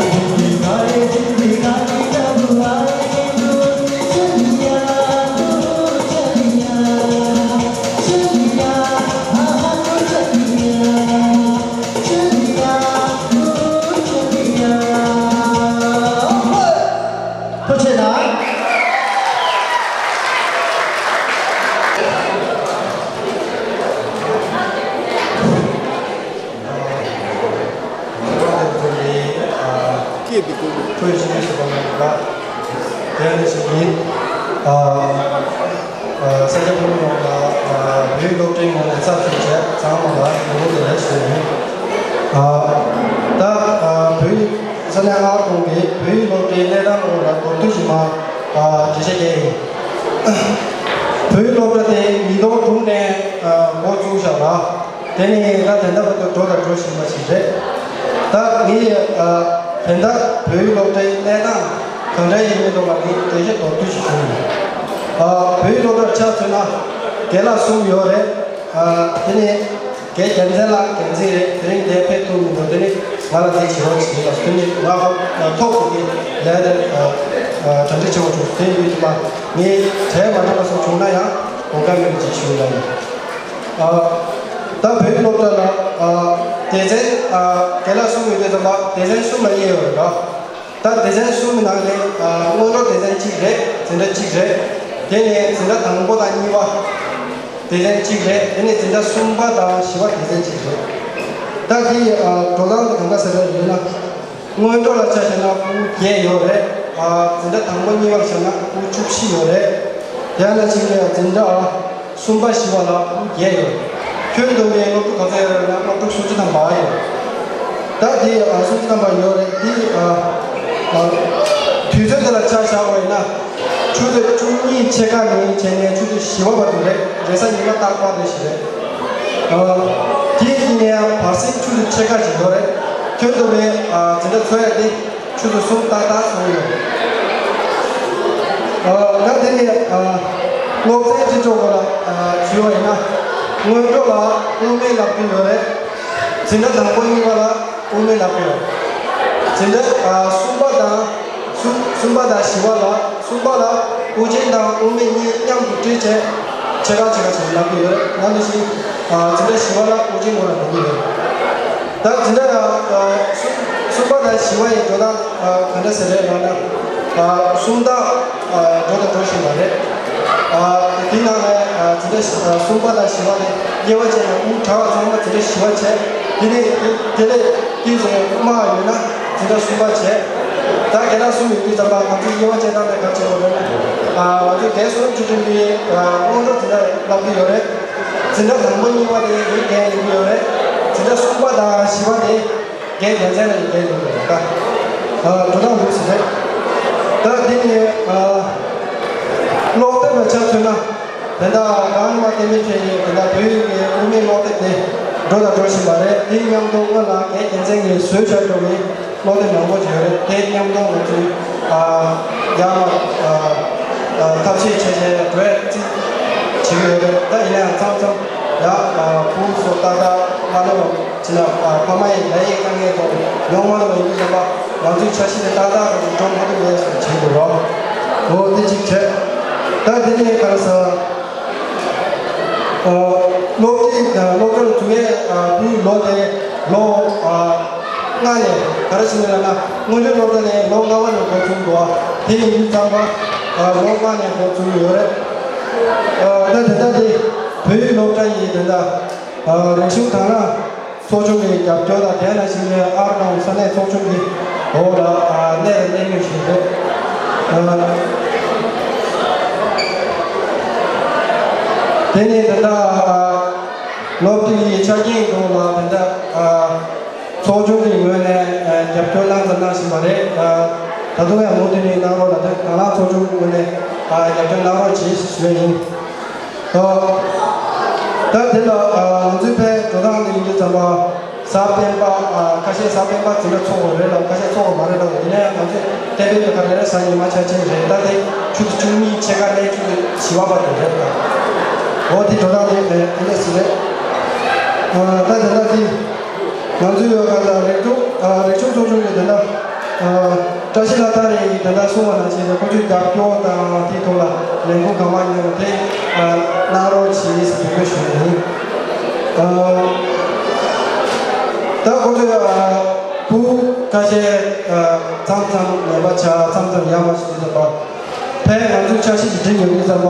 तेरी आए जिंदगानी कब आएगी तू? चलिया तू, चलिया। སྐད་འདི་དགོས། ཁོས་ཞིག་ཞུ་བ་ལ་དེ་ནི་ཞིག་ཡིན། ས་སྐྱ་བུ་མོ་ལ་བོད་སློབ་གྲྭའི་ངོས་ནས་ཚབ་ཞུས་བྱས་ཚང་མ་ལ་ཡོང་བ་དེ་ལ་ཞུ་ཡིན། ད་བོད་ས་གནས་ཨ་ཁོང་གིས་བོད་སློབ་གྲྭའི་གནས་སྟངས་སྐོར་ལ་མདོར་བསྡུས་ཤིག་མ་འགྲེལ་བཤད་རྒྱག་ཡིན། བོད་སློབ་གྲྭ་དེ་ཉིས་སྟོང་དྲུག་ནས་འགོ་བཙུགས་བཞག་ལ། དེ་ནི་ད་དེ་འདྲ་བར་དུ་འགྲོ་དང་འགྲོ་བཞིན་པ་ཞིག་རེད། ད་ངས་ཨ་དེ་འདྲ་བོད་ཡིག་སློབ་གྲྭའི་གནས་སྟངས་གང་འདྲ་ཡིན་མིན་ཐོག་ལ་ངས་འགྲེལ་བཤད་མདོར་བསྡུས་ཤིག་ཞུ་ཡིན། ཨ་བོད་ཡིག་སློབ་གྲྭར་ཆ་མཚོན་ན་རྒན་ལགས་གསུམ་ཡོད་རེད། ཨ་དེ་ནི་རྒན་རྒྱལ་མཚན་ལགས་འགན་འཛིན་རེད། དེ་རིང་འདིར་ཕེབས་ཐུབ་མི་འདུག་དེ་ནི་ང་ལ་འདི་བྱེད་རོགས་བྱེད་ལ། དེ་ནི་ང་ཐོག་ཏུ་དེ་ལས་དེ་གྲ་སྒྲིག་བྱེད་དགོས་བྱུང་། དེ་ཡིན་དུས་ང་ངས་གྲལ་མ་འགྲོ་བ་སོགས་བྱུང་ན་ཡང་དགོངས་འགལ་མེད་པ་ཅིག་ཞུ་ཡ་ཡིན། ཨ་ད་བོད་ཀྱི་སློབ་གྲྭ་ལ་ཨ་སྡེ་ཚན་ཨ་རྒན་ལགས་གསུམ་ཡོད་དུས་ཙམ་པ་སྡེ་ཚན་གསུམ་ལ་དབྱེ་ཡོད་རེད་པ། ད་སྡེ་ཚན་གསུམ་གྱི་ནང་ནས་ཨ་སྔོན་འགྲོ་སྡེ་ཚན་གཅིག་རེད། འཛིན་གྲྭ་གཅིག་རེད། དེ་ནས་འཛིན་གྲྭ་དང་པོ་དང་གཉིས་པ་སྡེ་ཚན་གཅིག་རེད། དེ་ནས་འཛིན་གྲྭ་གསུམ་པ་དང་བཞི་པ་སྡེ་ཚན་གཅིག་རེད། ད་དེ་ཨ་འགྲོ་སྟངས་དེ་གང་འདྲ་ཟེར་བ་ཡིན་ན། སྔོན་འགྲོ་ལ་ཆ་བཞག་ན་ཕྲུ་གུ་བརྒྱད་ཡོད་རེད། ཨ་འཛིན་གྲྭ་དང་པོ་གཉིས་པར་བཞག་ན་ཕྲུ་གུ་བཅུ་བཞི་ཡོད་རེད། དེ་ནང་བཞིན་གྱི་འཛིན་གྲྭ་གསུམ་པ་བཞི་པ་ལ་ཕྲུ་གུ་བརྒྱད་ཡོད། ཁྱོན་བསྡོམས་ནས་སློབ་ཕྲུག་ག་ཚོད་ཡོད་རེད་ན་སློབ་ཕྲུག་སུམ་ཅུ་ཐམ་པ་ཡོད། ད་དེ་ཨ་སུམ་ཅུ་ཐམ་པ་ཡོད་རེད། དེ་ཨ་ཨ་དུས་ཚོད་དེ་ལ་ཆ་བཞག་པ་ཡིན་ན་ཆུ་ཚོད་བཅུ་གཉིས་ཕྱེད་ཀ་ནས་བྱས་ནས་ཆུ་ཚོད་བཞི་པ་བར་དུ་རེད། རེས་གཟའ་ཉི་མ་རྟག་པར་རེ་བཞིན་རེད། ཨ། དེའི་ནང་ནས་བར་གསེང་ཆུ་ཚོད་ཕྱེད་ཀ་ཅིག་ཡོད་རེད། ཁྱོན་བསྡོམས་པའི་ཨ་འཛིན་གྲྭ་ཚོགས་ཡ་དེ་ཆུ་ཚོད་གསུམ་ཏག་ཏག་ཚོགས་ཀྱི་ཡོད་རེད། ཨ། ད་དེ་ནས་ཨ་སློབ་ཚན་སྤྱི་ཚོགས་སྐོར་ལ་ཨ་ཞུས་པ་ཡིན་ན། སྔོན་འགྲོ་ལ་དབུ་མའི་བསླབ་ཁྲིད་ཡོད་རེད། འཛིན་གྲྭ་དང་པོ་གཉིས་པ་ལ་དབུ་མའི་བསླབ་ཁྲིད་ཡོད་རེད། འཛིན་གྲྭ་ཨ་གསུམ་པ་དང་གསུམ་གསུམ་པ་དང་བཞི་པ་ལ། གསུམ་པ་ལ་དབུ་ཅན་དང་དབུ་མེད་གཉིས་མཉམ་དུ་སྤྲད་བྱས་ཕྱེད་ཀ་ཕྱེད་ཀ་བྱས་བསླབ་ཀྱི་ཡོད་རེད། ང་ཚོ་ཞིག་ཨ་འཛིན་གྲྭ་བཞི་པ་ལ་དབུ་ཅན་སྐོར་ལ་འགྲོ་གི་ཡོད་རེད། ད་འཛིན་གྲྭ་ཨ་གསུམ་གསུམ་པ་དང་བཞི་པ་ཡི་འགྲོ་སྟངས་ཨ་ག་འདྲ་ཟེར་རེད་ལབ་ན། ཨ་སུམ་རྟགས་ཨ་འགྲོ་དང་འགྲོ་བཞིན་པ་རེད། ཨ་དེའི་ནང་ནས་ཨ་འཛིན་གྲྭ་བཞི་ཨ་གསུམ་པ་དང་བཞི་པ་ནས་དབྱེ་བ་བྱས་ནས་དབུ་གྲྭ་བ་ཚང་མ་འཛིན་གྲྭ་བཞི་པ་བྱས། དེ་ནས་དེ་ལས་དེ་ཚོ་དམའ་བ་ཡོད་ན་འཛིན་གྲྭ་གསུམ་པ་བྱས། ད་སྒེར་གྲྭ་གསུམ་ཡོད་དུས་ཙམ་པ་ང་ཚོས་དབྱེ་བ་བྱེད་སྟངས་དེ་ག་རེ་བྱེད་དགོས་རེད་ན། ཨ་ང་ཚོས་སྒེར་སུ་རུབ་ཆུ་ཆུན་པའི་ཨ་སྔོན་འགྲོ་འཛིན་གྲྭ་བསླབ་ཀྱི་ཡོད་རེད། འཛིན་གྲྭ་དང་པོ་གཉིས་པ་དེ་ཡིན་རྒན་ཡིན་གྱི་ཡོད་རེད། འཛིན་གྲྭ་གསུམ་པ་དང་བཞི་པ་དེ་རྒན་རྒན་ཚན་ལ་ཡིན་རྒན་ཡིན་གྱི་ཡོད་རེད། ད་ཨ་འགྲོ་སྟངས་འདུག་ཟེར་རེད། ད་དེ་ནས་ཨ་ཀློག་དེབ་ལ་ཆ་མཚོན་ན། དེ་འདྲ་གང་མ་བལྟས་མི་ཁྱེད་ཀྱིས་དེ་འདྲ་བོད་ཡིག་གི་དབུ་མའི་ཀློག་དེབ་དེ་འགྲོ་དང་འགྲོ་བཞིན་པ་རེད། དེའི་མཉམ་དུ་སྔོན་ལ་རྒན་རྒན་ཚན་གྱིས་བཟོས་བཞག་འགྲོ་བའི་ཀློག་དེབ་མང་པོ་ཅིག་ཡོད་རེད། དེའི་མཉམ་དུ་ང་ཚོས་ཨ་ཡར་མར་ཨ་ཨ་ཐབས་ཤེས་བྱས་བྱས་འགྲོ་ཡ་རྩིས་བྱེད་ཀྱི་ཡོད་རེད། ད་ཡིན་ན་ཡང་མཚམས་མཚམས་ཡ་ཨ་ཕྲུ་གུ་ཚོ་ཏག་ཏག་མ་ལོན་པ་བྱས་ན། ཨ་ཕ་མ་ཡི་ལས་ཡི་དཀའ་ངལ་ཐོག་ཡོང་མ་ཐུབ་པ་ཡིན་དུས་ཙམ་པ་ང་ཚོའི་འཆར་གཞི་དེ་ཏག་ཏག་རུ་འགྲོ་མ་ཐུབ་པའི་བཟོ་བྱེད་དགོས་རོགས། འོ་དེ་གཅིག་བྱས། ད་དེ་ནས་ག་རེ་ཟེར། ཨ་སློབ་ཁྲིད་ཨ་སློབ་གྲྭར་འཛུལ་བའི་ཨ་བུའི་ལོ་དེ་ལོ་ཨ་ལྔ་ནས་ག་རེ་ཟེར་ན་ལབ་ན། སྔོན་ཐོན་སློབ་གྲྭ་ནས་ལོ་ལྔ་པ་ནས་འགོ་བཙུགས་འདུག་ཨ། དེ་ཡིན་དུས་ཙམ་པ་ཨ་ལོ་ལྔ་ནས་འགོ་བཙུགས་ཡོད་རེད། ཨ་ད་དེ་ལྟ་དེ་བོད་ཡིག་སློབ་གྲྭ་ཡི་དེ་ལྟ་ཨ་རིག་གཞུང་དང་བླངས་ཚོགས་ཆུང་གི་རྒྱབ་སྐྱོར་དང་། དེ་ནང་བཞིན་གྱི་ཨར་ནང་ས་གནས་ཚོགས་ཆུང་གི་འོག་ལ་ཨ་གནས་དང་གནས་མུས་ཞིག་རེད། ཨ་དེ་ནས་ད་ལྟ་ཨ་སློབ་ཁྲིད་ཀྱི་ཆ་རྐྱེན་སྐོར་ལ་ད་ལྟ་ཨ་ཚོགས་ཆུང་གི་ངོས་ནས་ཨ་རྒྱབ་སྐྱོར་གནང་དང་གནང་བཞིན་པ་རེད། ཨ་ད་དུང་ཡང་མུ་མཐུད་ནས་གནང་རོགས་ལ། དེ་དང་བླངས་ཚོགས་ཆུང་གི་ངོས་ནས་ཨ་རྒྱབ་སྐྱོར་གནང་རོགས་གྱིས་ཞུ་ཡ་ཡིན། ཨ་ད་དེ་ལ་ཨ་ང་ཚོའི་ཕའི་འགྲོ་སྟངས་འདི་ཡིན་དུས་ཙམ་པ་གཟའ་སྤེན་པ་ཨ་ཁ་ཤས་གཟའ་སྤེན་པ་འཛིན་གྲྭ་ཚོགས་པ་རེད་ལ། ཁ་ཤས་ཚོགས་པ་མ་རེད་ལ། ཡིན་ན་ཡང་ང་ཚོས་གཏན་འབེབས་ཀྱི་ཁ་རེ་རེ་གཟའ་ཉི་མ་ཆ་ཆེན་རེད། ད་དེ་ཆུ་ཚོད་བཅུ་གཉིས་ཕྱེད་ཀ་ནས་ཆུ་ཚོད་བཞི་པ་བར་དུ་རེད་ད། འོ་དེ་འགྲོ་སྟངས་དེ་ཨ་ཨེ་ལེ་སི་རེད། ཨ་ད་དེ་ལ་དེ་ང་ཚོའི་ཡོད་ག་ལ་རིག་གཞུང་ཨ་རིག་གཞུང་ཚོགས་ཆུང་གི་དེ་འདྲ་ཨ་བཀྲ་ཤིས་ལྷ་དར་ཡིས་དེ་འདྲ་གསུངས་པ་ནང་བཞིན་རེད། ཁོ་ཚོས་རྒྱབ་སྐྱོར་དང་དེའི་ཐོག་ལ་ལས་འགུལ་གང་མང་གནང་བ་དེ་ཨ་གནང་རོགས་གྱིས་ཟེར་འབོད་སྐུལ་ཞུ་ཡ་ཡིན། ཨ་ད་ཁོ་ཚོས་ཨ་བུ་ཁ་ཤས་ཨ་མཚམས་མཚམས་ནད་པ་ཆགས། མཚམས་མཚམས་ཡར་མར་ཞིག་དུས་ཙམ་པ་ཕན་ང་ཚོའི་འཆར་གཞི་ཞིག་སྒྲིག་ཡོད་དུས་ཙམ་པ།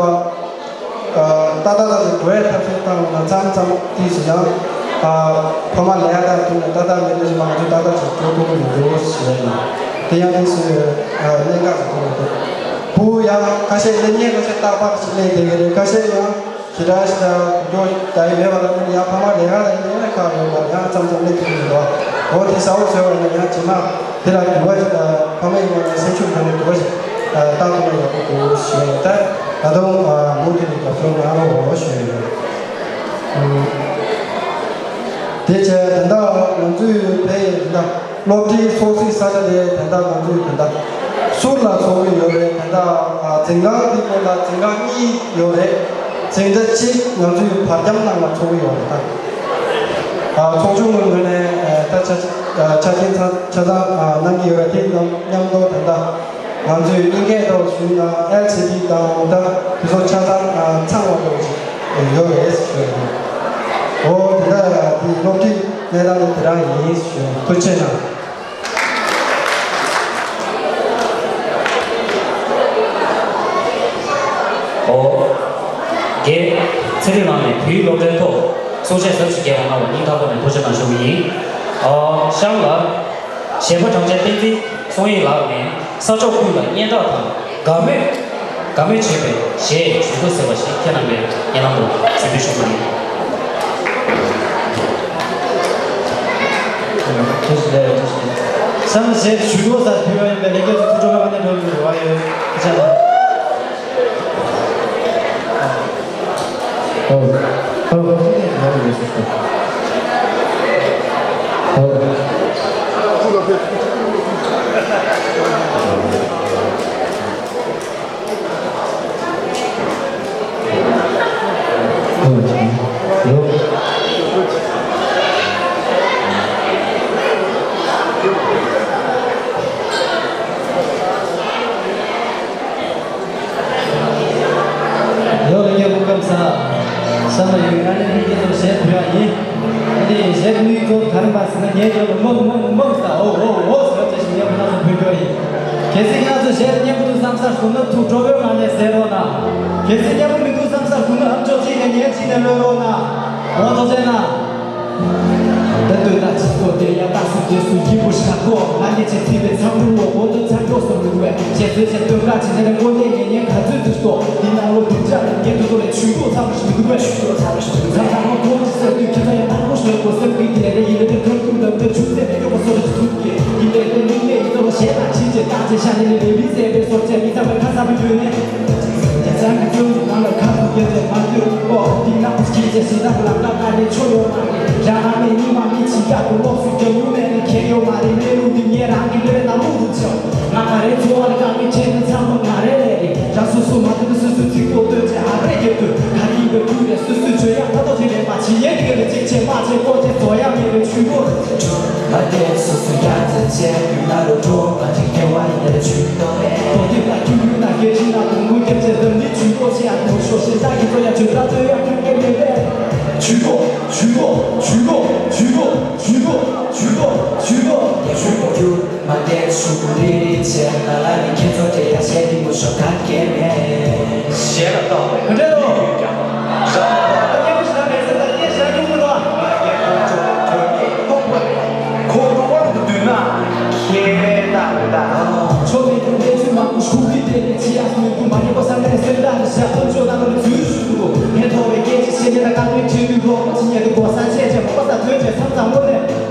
ཨ་ཏག་ཏག་ཏག་ཏག་འགྲོ་ཡ་ཐབས་ཤེས་བཏང་ན་མཚམས་མཚམས་ཏིས་སུ་ཡང་ཨ་ཕ་མ་ལས་ཀ་དང་ཐུག་ནས་ཏག་ཏག་མེད་དུས་ཙམ་པ་ང་ཚོས་ཏག་ཏག་ཅིག་འགྲོ་ཐུབ་ཀྱི་མི་འདུག་ཟེར་ནས། དེ་ཡང་ཏིས་སུ་ཨ་གནད་འགག་ཅིག་མཐོང་གི་འདུག་བུ་ཡང་ཁ་ཤས་སླེབས་མཁན་ཁ་ཤས་རྟག་པར་ཞིག་སླེབས་བསྡད་ཀྱི་རེད། ཁ་ཤས་ཡང་ཞེ་དྲག་ཞེ་དྲག་འགྲོ་ད་ཡི་མེད་པ་ལ་ནི་ཡང་ཕ་མ་ལས་ཀ་ལ་ཡིན་ན་ཁག་ཡོད་པ་ཡང་མཚམས་མཚམས་སླེབས་ཐུབ་ཀྱི་མི་འདུག་འོ་དེ་གསལ་པོ་བཟོས་པ་ཡིན་ན་ཡང་རྗེས་མ་དེ་ལ་འགྱུར་བ་ཞིག་དང་ཕ་མ་ཡི་ངོས་ནས་སེམས་ཤུགས་ཐོན་ནས་འགྱུར་བ་ཞིག་ཨ་བཏང་ཐུབ་ན་ཡག་པོ་འདུག་ཞུས་ཡོད། ད་ད་དུང་ཨ་མུ་མཐུད་ནས་རྒྱབ་སྐྱོར་གནང་རོགས་ཞུས་ཡོད། ཨུམ། དེ་བྱས་ད་ལྟ་ང་ཚོའི་བོད་ཡིག་ད་ལྟ་སློབ་གྲྭའི་ཚོགས་སའི་ས་ཆ་དེ་ད་ལྟ་ང་ཚོའི་ད་ལྟ་ཟུར་ལ་ཚོགས་ཀྱི་ཡོད་རེད། ད་ལྟ་ཨ་འཛིན་ཁང་དེའི་སྐོར་ལ་འཛིན་ཁང་གཉིས་ཡོད་རེད། འཛིན་གྲྭ་གཅིག་ང་ཚོའི་བར་ཁྱམས་ནང་ལ་ཚོགས་ཀྱི་ཡོད་རེད། ད་ཨ་ཚོགས་ཆུང་གི་ངོས་ནས་ཨ་ད་ཆ་ཨ་ཆ་རྐྱེན་ཆ་ཆ་ཚང་ཨ་གནང་གི་ཡོད་རེད། དེ་དང་མཉམ་དུ་ད་ལྟ་ང་ཚོས་དབྱིན་སྐད་ཐོག་ཞུས་ན་ཨེལ་སི་ཌི་དང་ད་དེ་ཚོ་ཆ་ཚང་ཨ་ཚང་བ་འདྲ་བོ་ཞིག་ཡོད་རེད་ཞུ་ཡ་ཡིན། འོ་དེ་འདྲ་ཡ་དེ་སློབ་ཁྲིད་གནས་སྟངས་དེ་དེ་རང་ཡིན་ཞུ་ཡ་ཡིན། ཐུགས་རྗེ་གནང་། ཨོ། རྒན་ཚེ་རིང་ལགས་ནས་བོད་ཡིག་སློབ་གྲྭའི་ཐོག་གསུང་བཤད་ཟབ་ཞིག་རྒྱས་པ་གནང་བར་སྙིང་ཐག་པ་ནས་ཐུགས་རྗེ་གནང་ཞུ་གི་ཡིན། ཨོ། གཤམ་ལ་གཞས་པ་གྲགས་ཅན་བསྟན་འཛིན་སོང་ཡིན་ལགས་ནས་ས་ཕྱོགས་ཀུན་ལ་སྙན་གྲགས་དང་དགའ་མོས་དགའ་མོས་བྱེད་པའི་གཞས་ཞུ་གཏུག་ཟེར་བ་ཞིག་ཁྱེད་རྣམ་པས་སྙན་ལམ་དུ་གཟིགས་འབུལ་ཞུ་གི་ཡིན། ཐུགས་རྗེ་ཆེ། ཐུགས་རྗེ་ཆེ། ས་མི་གཞས་ཞུ་གཏུག་ས་ཕུལ་བ་ཡིན་པས་ལྷན་རྒྱས་ཚོ་ཐུགས་སྤྲོ་བའི་ངང་ནས་འགྲོ་དགོས་པ་ཡོད། ཐུགས་རྗེ་གནང་། ཨོ། ཡོད་ལ་སྐྱབས་མགོན་ཁམས་བཟང་། ས་ལ་ཡོད་ང་ནི་མི་སྐད་ཚོར་གཞས་ཕུལ་བ་ཡིན། ཨ་ནི་གཞས་ཕུལ་ཡིག་ཚོར་ག་རེ་མ་ཟེར་ན། ངའི་རྒྱབ་ལ་མོག་མོག་མོག་ཟེར། ཨོ་ཨོ་ཨོ་ཟེར་བ་ཅེས་ཤིག་ངས་ཁོ་ན་ཚོ་ཕུལ་རྒྱུ་ཡིན། གལ་སྲིད་ཁྱེད་རང་ཚོ་གཞས་དེ་སྙན་པོ་འདུག་བསམ་ས་བྱུང་ན་ཐུགས་སྤྲོ་བོའི་ངང་ནས་གཟིགས་རོགས་གནང་། གལ་སྲིད་སྙན་པོ་མི་འདུག་བསམ་ས་བྱུང་ན་ཨམ་ཅོག་གཅིག་ནས་ཉན་གཅིག་ནས་གློད་རོགས་གནང་། འོ་ཐུགས་རྗེ་གནང་། ད་ལྟོས་ད་ཅི་སོ་དེ་ཡ་ད་སུ་དེ་སུ་སྐྱིད་པོ་ཞག་གོ། ང་ཉེ་ཆེ་ཚིག་པའི་མཚམས་རུ་འོ་བོ་དོ་མཚམས་འཇོག་སོ་མི་འདུག་བས། ཞེ་སོའི་ཞེ་སྟོན་ཁ་ཇི་ནས་ཀོ་ལེ་ངེ་ཉེ་ག་ཚོད་དུ་སྟོ། འདི་ནང་ལོ་དུམ་ཅག་ལ་ངེ་དུ་དོ་ལེ་ཆུ་ལོ་ཚང་མ་ཞིག་མི་འདུག་བས། ཆུ་ལོ་ཚང་མ་ཞིག་མི་འདུག་བས། མཚམས་མཚམས་མ་ཁོང་ཅི་སེ་དུས་ཁྱེད་ཚོ་ཡ་ནག་པོ་ཞོལ་གོ་སེམས་ཀྱི་དེ་ལས་ཡིན་ལ་དེ་ཁོར་ཐུག་ལ་དེ་ཆུ་ཚད་མེད་སྐྱོ་པ་སོ་རེ་ཆུ་ཚུགས་ཀྱི་ཡིན་ལས་དེ་ནི་ལས་ཡིན་ཚོ་ལ་ཞེ་ད་ཆི་ཅེ་ད་ཅེ་ཤ་ནི་ལས་ལས་མི་ཟེར་བའི་སོ་ཅེ་མི་ཚང་མ་ཁ་ཚ་བུ་ཡོད་ནས། རྒྱ་ཚང་གི་བཙོན་འཛུལ་ནང་ལ་ཁ་ཐུག་རྒྱལ་ཚོས་མ་ལྟོས་ཨོ། འདི་ནག་པོ་སྐྱིད་ཅེས་ཞེ་དྲག་ལམ་ཁ་ཁ་ནས་ཆོ་ཡོད་མ་རེད། རང་ཨ་མས་སྙིང་མ་མི་ཆི་ཡག་ཏུ་ལོག་སུ་རྒྱབ་ཡུ་མེད་ནས་ཁྱེད་ཡོད་མ་རེད། གནས་ལུགས་འདི་ངས་རང་གི་ལུས་ནང་ལུག་ཏུ་ཆོ། ང་ག་རེ་འཚོ་བ་ལ་དཀའ་ངལ་ཁྱེད་ནི་ཚང་མ་ང་རེ་ལས་རེད། རང་སོ་སོ་མ་ཐུབ་ན་སོ་སོའི་ཚིག་ཐོག་ལྟོས་བྱས་ཨ་རེ་རྒྱབ་དུས་ག་རེ་ཡིན་པའི་དུས་རེད། སོ་སོའི་བརྗོད་ཡག་ལྟ་རྟོག་ཅིག་རེད་པ། ཇི་ཡན་གི་རེད་ཅིག་བྱས་མ་བྱས་ཀོ་ཅེ་བཟོ་ཡག་མེད་པའི་ཆུ་ལོ་རེད། མ་བསྟན་སོ་སོ་ཡ་མཚན་ཆེ་ཡུལ་ན་ལོ་གྲོགས་མ་ཅིག་སྐྱེ་བ་ཡིན་ལ་ཆུ་ཏོ་རེད། རྡོ་རྗེ་ལྟ་ཁྱུ་ཡུལ་ན་སྐད་ཅིག་ན་དུང་དུ་སྐྱབས་ཆེ་ལ་ནི་ཆུ་ལོ་ཆེ་ཡ་དུང་ཤོ་ཤེ་ད་གི་ཚོ་ཡ་ཆུ་ད་ཏོ་ཡ་ཁུ་ཀེ་མེ་ལེ། ཆུ་ལོ་ཆུ་ལོ་ཆུ་ལོ་ཆུ་ལོ་ཆུ་ལོ་ཆུ་ལོ་ཆུ་ལོ་ཆུ་ལོ། མ་བསྟན་ཆུ་བུ་རི་རི་ཆེ་ན་ལ་ནི་ཁྱེད་ཚོ་དེ་ཡ་ཆེ་གི་མུ་ཤོ་ཁ་ཀེ་མེ། ཞེས་ལ་བཏགས་པའི་ག་འདྲ་རོ། ཡིག་ཡོད་ཀྱང་། རང་ལ་བར་སྐྱེས་བུ་ཞིག་ལ་མེད་ཚེ་ད་སྐྱེས་ཞག་ཡོང་གི་རོ། ང་རྒྱལ་ཁོང་ཚོ་དོན་མེད་ཐོག་པ་རེད། ཁོང་ཁྲོ་བ་དུ་དུས་ན་ཁེ་བའི་རྟགས་རེད་ད། ཆོ་མེད་ཀྱང་གནས་ཚུལ་མང་པོ་ཞུགས་པའི་དེ་ནས་ཆེ་ཡག་མི་དགོས། མ་ཉེས་པ་བསམ་ཡག་གི་སེམས་ཐག་ནས་བཞག་ཐམས་ཅད་ནང་ལ་འཛུལ་ཞུ་དགོས། ཕན་ཐོགས་པའི་སྐད་ཆ་བཤད་ཉེ་ད་བཀའ་མོལ་བྱེད་དུས་རོགས་པ་བྱེད་ཉེ་དུ་གོ་ས་བྱས་བྱས་མ་པ་ས་དོན་བྱས་མཚམས་མཚམས་མོ་ནས།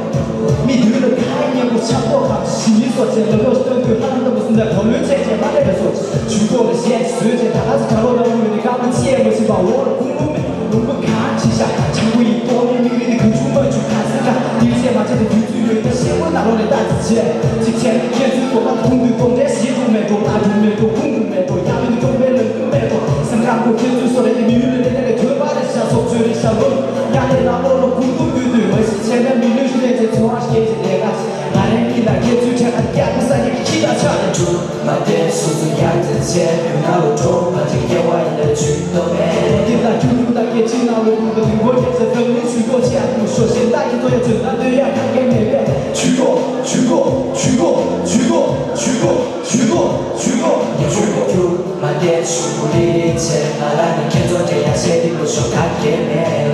མི་དུས་ལ་ཁ་སྙན་པོ་ཆག་པོ་ཁམས་ཞི་མི་སོགས་བྱས་ལ་ལོ་སྟོན་དུས་ལྷ་རམས་པ་སུམ་ད་གྲོ་ལོན་བྱས་བྱས་མ་ལས་པའི་སོགས་ཆུ་ཐོག་ལ་གཞས་བཟོས་བྱས་ད་ལྷ་ས་གྲྭ་ལོ་ར་མུ་ཡོད་ནི་ཀ་མ་ཅི་ཡས་མ་ཤི་བ་འོག་ལ་ཁུང་ལུང་མེད་ལུང་པ་གང་ཆི་ཤ་ཆང་པོ་ཡིན་ཏོག་ནས་མིག་རིལ་ནི་གང་བྱུང་མ་བྱུང་ཁ་སེ་ཁ་དིལ་བྱས་མ་བྱས་ཏེ་དུས་ཚོད་ཡོད་ད་ཤེས་པོ་ན་ལོ་ནས་ལྟ་ཅི་བྱས་ཅི་བྱས་ནི་ཁྱེད་ཚོའི་དོ་ཁ་ཁུང་དུས་གཏོང་འདྲེ་ཞིག་འགྲོ་མེད་འགྲོ་ལ་འགྲོ་མེད་འགྲོ་ཁུང་འགྲོ་མེད་འགྲོ་ཡང་མིན་ནི་གཏོང་པའི་ལོ་རྒྱུས་མེད་འགྲོ་སེམས་ཁ་ཁོ་ཁྱེད་ཚོའི་སོ་རེ་ནི་མི་ཡུལ་ལ་ལས་ཀ་ལས་ཐོན་པ་རེད་ཤ་སོགས་ཚོའི་རེད་ཤ་ལོ་ཡང་ལས་ལ་ལོ་ལོ་ཁུང་ཁུང་དུས་དུས་འོ་ཤི་བྱས་ན་མི་ལུས་ཤི་ལས་ཚེ་ཚོ་བ་ཤི་སྐད་ཅིག་ལས་ཀ་ང་རའི་མིག་ལ་ཁྱེད་ཚོའི་ཕྲད་ཁ་རྒྱག་གི་ས་ཡི་ཁྱི་ལ་ཆགས་ནས་འགྲོ། མ་བསྟན་སོ་སོ་ཡ་མཚན་ཆེ་ཡུལ་ན་ལོ་གྲོགས་མ་ཅིག་སྐྱེ་བ་ཡིན་ལ་ཆུ་ཏོ་མེད། རྡོ་རྗེ་ལ་ཁྱུ་ལུག་ལ་སྐད་ཅིག་ན་ལོ་ལུག་ལ་དུས་འགོ་རྒྱབ་ཚེ་ཙམ་ནི་ཆུ་ལོ་ཆེ་ཡ་དུ་ཤོ་ཤེ་ལ་ཡི་ཏོ་ཡ་ཚོད་ལ་ལྟོས་ཡ་ཁ་སྐད་མེད་པས། ཆུ་ལོ་ཆུ་ལོ་ཆུ་ལོ་ཆུ་ལོ་ཆུ་ལོ་ཆུ་ལོ་ཆུ་ལོ་ཡ་ཆུ་ལོ་ཆུ། མ་བསྟན་ཆུ་བུ་རི་རི་ཆེ་ན་ལ་ནི་ཁྱེད་ཚོ་དེ་ཡ་ཆེ་དེ་ལོ་ཤོ་ཁ་སྐད་མེད།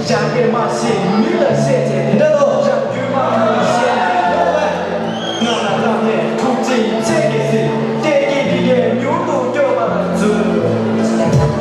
ཞག་གི་མ་ཤེས་མི་ལ་བཤད་བྱས་ཏེ། འདྲ་དོ། ཞག་རྒྱུས་མ་མི་ཤེས་མི་ལོག་པས། ང་ལ་བླངས་ནས་ཐུགས་རྗེ་ཡིས་ཆེ་གེ་སྲིད་གཏན་གྱི་རི་རྒྱལ་མྱུར་དུ་སྐྱོབ་པར་མཛོད།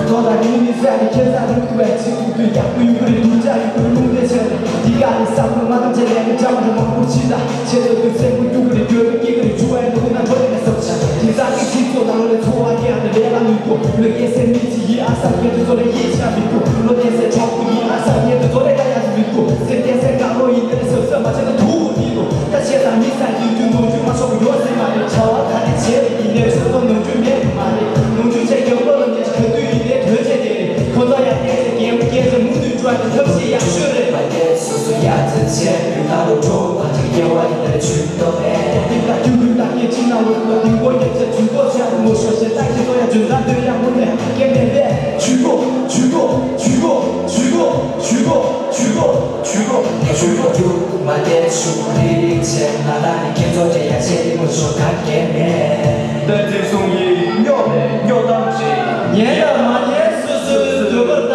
ཐོག་ལ་ནི་མི་ཟད་ནི་ཁྱེད་ཚ་རུ་ཐུ་བའི་ཚིག་ཐུག་དུས་ཡག་པོ་ཡུ་གུ་རི་དུམ་བྱ་ཡུ་གུ་རི་རླུང་དེ་ཆེ་ནི་འདི་ག་ནི་ས་ཁུལ་མ་དང་ཆེ་ལས་ནི་ཇ་མ་རུ་མང་པོ་ཕྱི་ལ་ཆེ་ལོ་དུས་སེམས་པོ་རྒྱུ་གུ་རི་འགྱོད་པའི་སྐྱིད་གུ་རི་ཆུ་བའི་ནུ་གུ་ན་འགྲོ་ཡི་ནི་སོགས་ཆ་དེ་ས་གི་ཚིག་ཚོ་ནང་ལོ་ལས་འཚོ་བ་སྐྱེལ་ཏེ་ལས་ལ་ནུས་དུ་ལོ་སྐྱེ་སེ་མི་ཅི་ཡི་ཨ་སར་སྐྱེ་དུ་ཚོ་ལས་ཡི་ཆ་མི་དུ་ལོ་སྐྱེ་སེ་ཆོག་པོ་ཡི་ཨ་སར་སྐྱེ་དུ་ཚོ་ལས་ཀ་ཡ་ཟི་མི་དུ་སེ་སྐྱེ་སེ་དགའ་ལོ་ཡི་དེ་ལས་སོ་སོ་མ་ཆེ་ན་དུ་བུ་ཡི་དུ་ད་ཆེ་ས་མི་ས་ཡི་དུ་ནོར་འཁྲུལ་མ་ཆོག་ཡོད་སེ་མ་རེད། བྱ་བ་ག་རེ་བྱེད་ཡི་ནས་ཆོག་ཚོ་ནོར་འཁྲུལ་མེད་དུ་མ་རེད། ནོར་འཁྲུལ་ཆེ་རྒྱབ་ལོ་ལ་ངས་ག་དུས་ཡི་དེ་དོན་ཆེ་དེ་རེད། ཁོ་ཚོ་ཡ་སྐྱེ་སེ་རྒན་པོ་སྐྱེ་སེ་མུ་མཐུད་འགྲོ་ཡ་དེ་ཐབས་ཤེས་ཡག་ཤོས་རེད། མ་སྐྱེ་སོ་སོ་ཡ་ཚེ་ཆེ་ཡུལ་ན་ལོ་གྲོགས་མ་ཅིག་སྐྱེ་བ་ཡི་དེ་ཆུ་ཏོ་མེད། འདི་ལ་རྒྱུ་རུ་ལ་སྐད་ཅིག་ན་ལོ་ལོ་འདི་མགོ་རྒྱབ་ཚེ་ཆུ་ཏོ་ཆེ་མོ་ཤོ་ཤེ་ད་ཁྱི་ཏོ་ཡ་ཇོན་ད་འདོད་ཡ་མོ་ནས་སྐད་མེད་པས། ཆུ་ཏོ་ཆུ་ཏོ་ཆུ་ཏོ་ཆུ་ཏོ་ཆུ་ཏོ་ཆུ་ཏོ་ཆུ་ཏོ་རྒྱུ་མ་བསྟན་ཆུ་རི་རི་ཆེ་ན་ལ་ནི་ཁྱེད་ཚོ་དེ་ཡ་ཆེ་རི་མོ་ཤོ་ད་སྐད་མེད། བསྟན་འཛིན་གསུང་ཡིག་རྙོག་ནས་རྙོག་གཏམ་རེད། ཉན་དང་མ་ཉན་སོ་སོའི་འདོད་པར་ལྟ།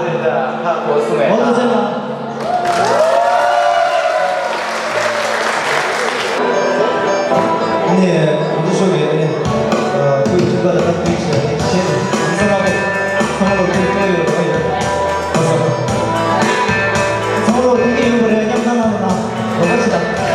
རེད་ད་ཧ་གོ་སོང་ངས། འོ་ད་ཅན་ལ། ནས་འདི་ཤོག་གི་ནས། ཁོའི་ཁྱིམ་པ་ལ་ད་ཁོའི་ཆེད་ནས་ཆེད་ནས་མི་ཚང་མ་གི་ཚང་མ་ལ་ཁོའི་སྤྲད་ཡོད་རེད་ཡོད། ཨོ་སོ། ཚང་མ་ལ་ཁོའི་ཡོད་པ་རེད། མཉམ་ཚང་ནང་ལ་ན་རོགས་པ་བྱེད་དང་།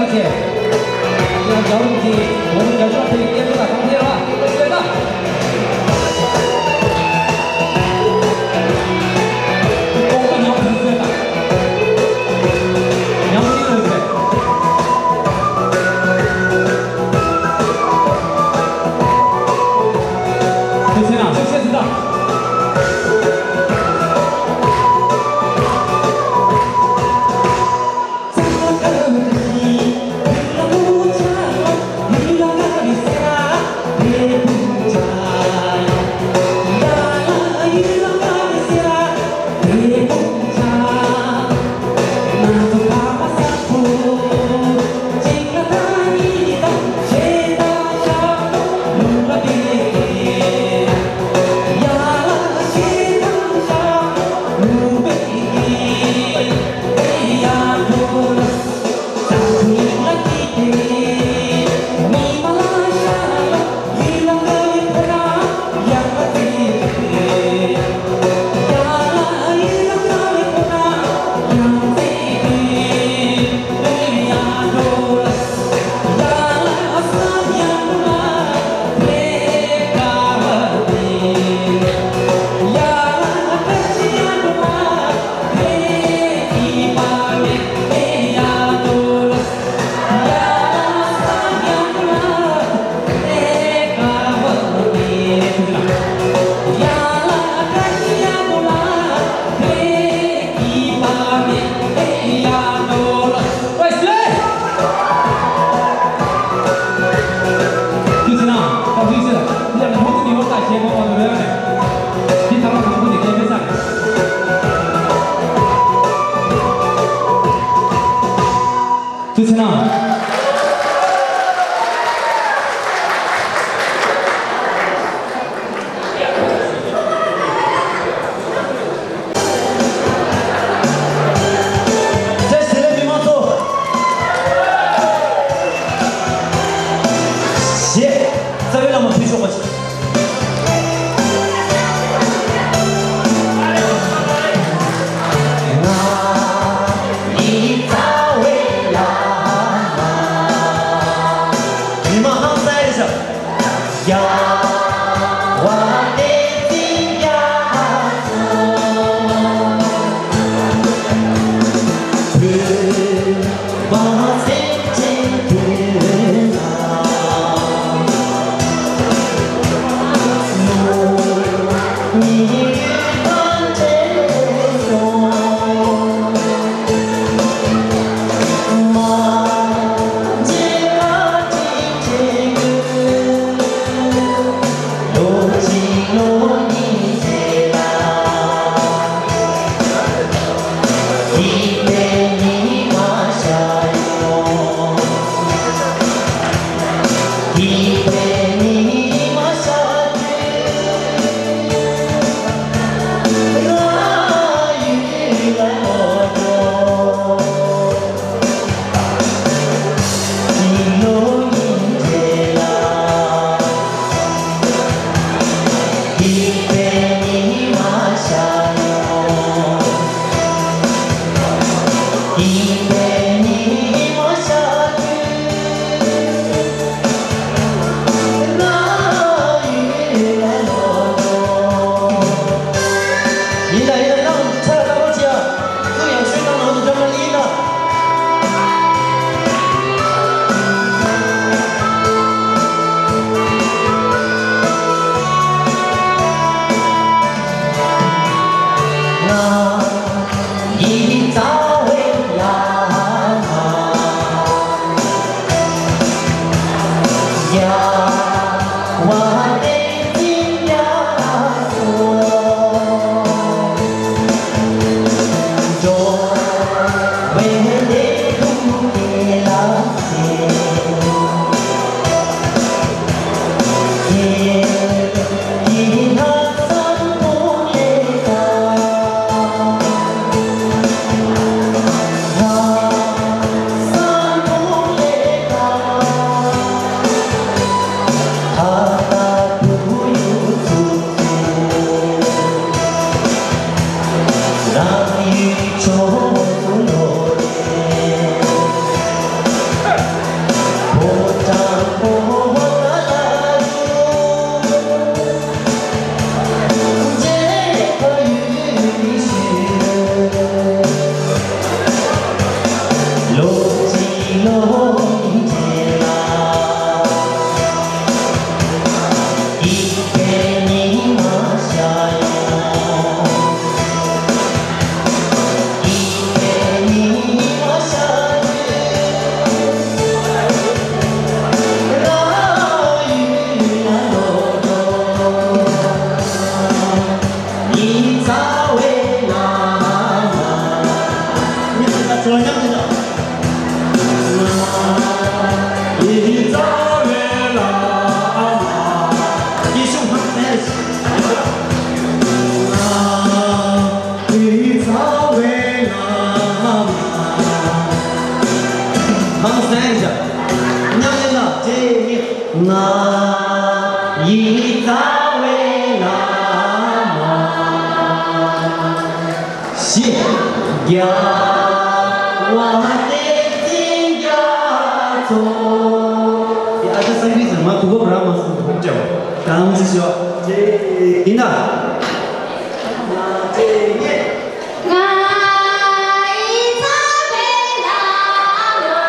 ཡང་རྒྱལ་བ་རིན་པོ་ཆེ་ལོ་ངོ་བརྒྱད་ཅུ་ལ་ཕེབས་པའི་སྐྱབས་མགོན་ལ་ཐང་ཐེ་བ་ཐེ་བ་ཤོད་ན། ལྐོག་ཏུ་ཉམས་ཐུབ་ཤོད་ན། ཉམས་ཐུབ་ཤོད། ཐུགས་ཆེ་ན་ཐུགས་ཆེ་ཟིན་ད། ཐུགས་ཆེ་གནང་། བཀྲ་ཤིས་བདེ་ལེགས་མི་མང་ཚོ། ཞེས་རྩ་བའི་བླ་མ་ཕུལ་ཆོག་པ་ཞིག། ང་ནི་རྩ་བའི་བླ་མ། མི་མང་ཧང་སངས་རེད་ཤག། རྒྱལ་བ་བསྟན་འཛིན་རྒྱ་མཚོ། བོད་པ་སེམས་ཅན་ཀུན་ལ། ནོར་ཉིད་དང་བྲལ་སོང་། མ་བརྗེད་པ་དྲིན་དྲན་དགོས། ལོ་གཅིག་ལོ་གཉིས་རྗེས་ལ། སྡིག་པའི་ཉི་མ་ཤར་ཡོང་ ང་ཡི་རྩ་བའི་བླ་མ། ཧང་སངས་ཤིག་མཉམ་ལེན་ལ་བཅས་ཉིད། ང་ཡི་རྩ་བའི་བླ་མ། ཞེས། རྒྱལ་བ་བསྟན་འཛིན་རྒྱ་མཚོ། ཡ་ཨ་ཅག་སངས་རྒྱས་ཟེར་མ་གོ་བབ་རང་མ་སོང་། ཧུམ་ཅང་། གང་ཅི་ཤོག་ཡིན་ན། ང་ཡི་རྩ་བའི་བླ་མ།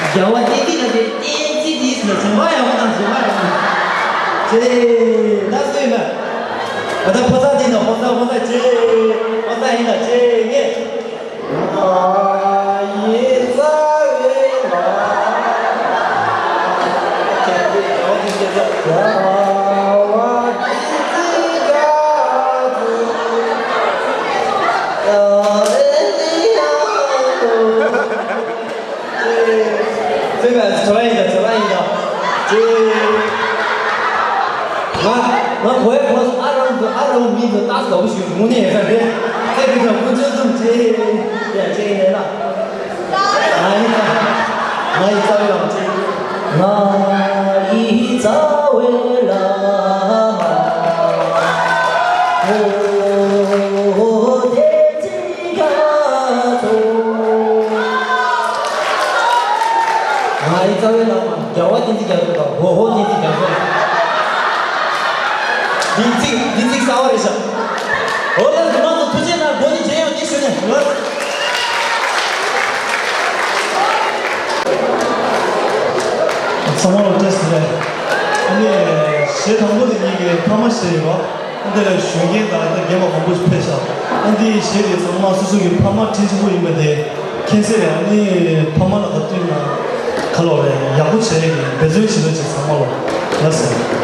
རྒྱལ་བ་བསྟན་འཛིན་ལ་དེ་བསྟན་འཛིན་དེ་ཟེར་ན་གཞན་པ་ཡག་པོ་དང་གཞན་པ་ཡག་པོ། ཅེ། ལགས་སོ་ཡིན་ན། ང་ད་ཕོ་གསར་དེ་ན་ཕོ་གསར་ཕོ་གསར་ཅེ། ཕོ་གསར་ཡིན་ན་ཅེ་ངས། ང་ཡི་རྩ་བའི་བླ་མ། རྒྱལ་བ་བསྟན་འཛིན་རྒྱ་མཚོ། ཙེ་ག་ཚོ་ལ་ཡིན་ད་ཚོ་ལ་ཡིན་ད། ཅེ། ང་ང་གོ་ཡ་གོ་སོང་། ཨ་རང་གི་ཨ་རང་མིང་དུ་ཏག་ཏག་ཞིག་དངོས་གནས་ཡ་ས་རེད། ཙེ་གི་ཚོ་ཀུན་སྤྱོད་ཙམ་ཅེ། ཡ་ཅེ་ཡིན་ལ། ང་ཡི་རྩ་ང་ཡི་རྩ་བའི་བླ་མ་ཅེ། ང་ཡི་རྩ་བའི་བླ་མ། ཨོ་ཧོ་ཧོ་དེ། ང་ཡི་རྩ་བའི་བླ་མ་རྒྱལ་བ་བསྟན་འཛིན་རྒྱ་མཚོ་དང་ཧོ་ཧོ་བསྟན་འཛིན་རྒྱ་མཚོ་རེད། འདི་ཚིག་འདི་ཚིག་གསར་བ་རེད་ཤག་འོ་ལགས་སོ། མང་ཚོགས་ཐུགས་རྗེ་གནང་། མགོ་ནས་མཇལ་ཡོང་གི་ཞུ་ནས་ལགས། ཚང་མ་ལ་བཀྲ་ཤིས་བདེ་ལེགས། ཨ་ནི་གཞས་དང་པོ་དེ་ངེད་ཀྱི་ཕ་མ་གཞས་རེད་བ། འདི་ལ་ཞུ་མཁན་དང་ད་རྒན་པ་མང་པོ་ཞིག་ཕེབས་ཤག་ཨ་འདིའི་གཞས་དེ་ཚང་མ་སོ་སོ་གི་ཕ་མ་དྲིན་ཆེན་པོ་ཡིན་པ་དེ་མཁྱེན་གསལ་རེད། ཨ་ནི་ཕ་མ་ལ་ག་དུས་ན་ག་ལོ་རེད། ཡག་པོ་བྱས་ནས་འབད་བརྩོན་བྱེད་རོགས་བྱེད། ཚང་མ་ལ་ལགས་སོ།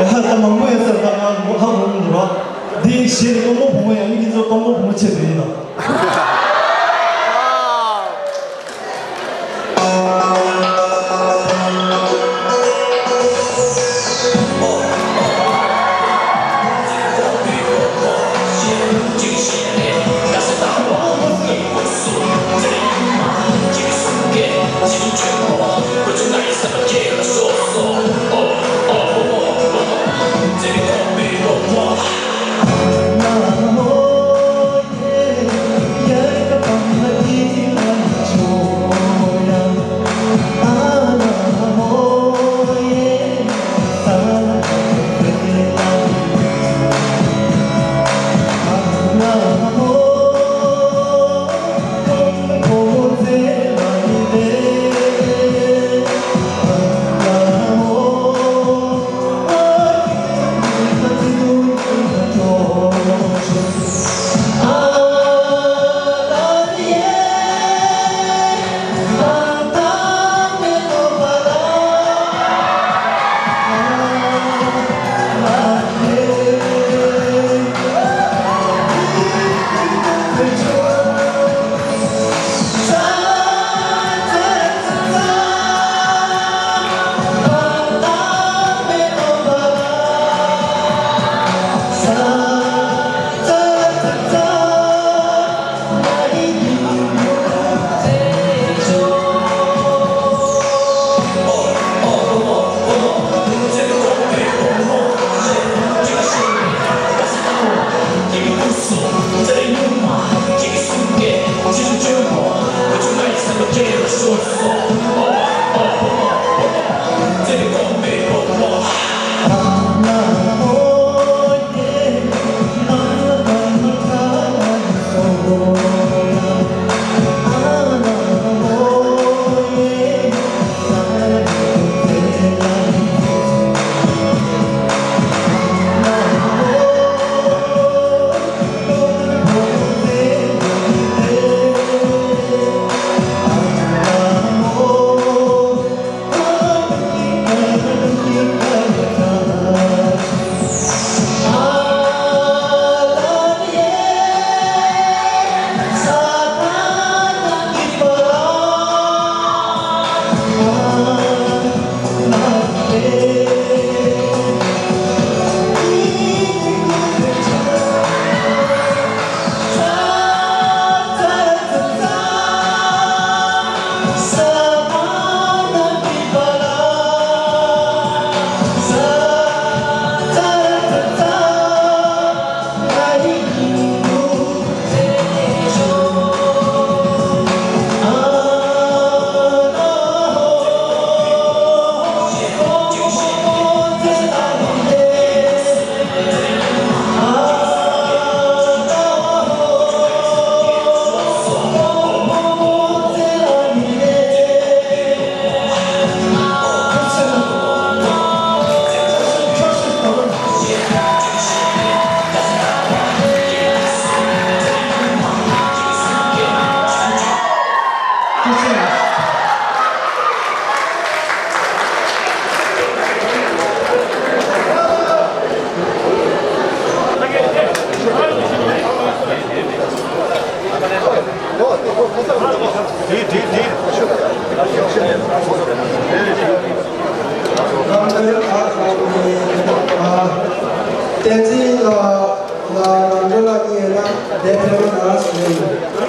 ཡ་ཧ་ད་མང་པོ་ཡོད་ས་ད་ང་ཧ་གོ་མི་འདུག་ར། འདི་གཞས་ནི་དབང་མོ་བུ་མོ་ཡང་ཡིན་གྱི་ཚོ་དབང་མོ་བུ་མོ་ཆེད་དུ་ཡིན་ལ། བསྟན་འཛིན་ལགས། ང་རང་ཚོ་ལ་ཉེ་ན་དེ་ཕེབས་ན་ཟེར།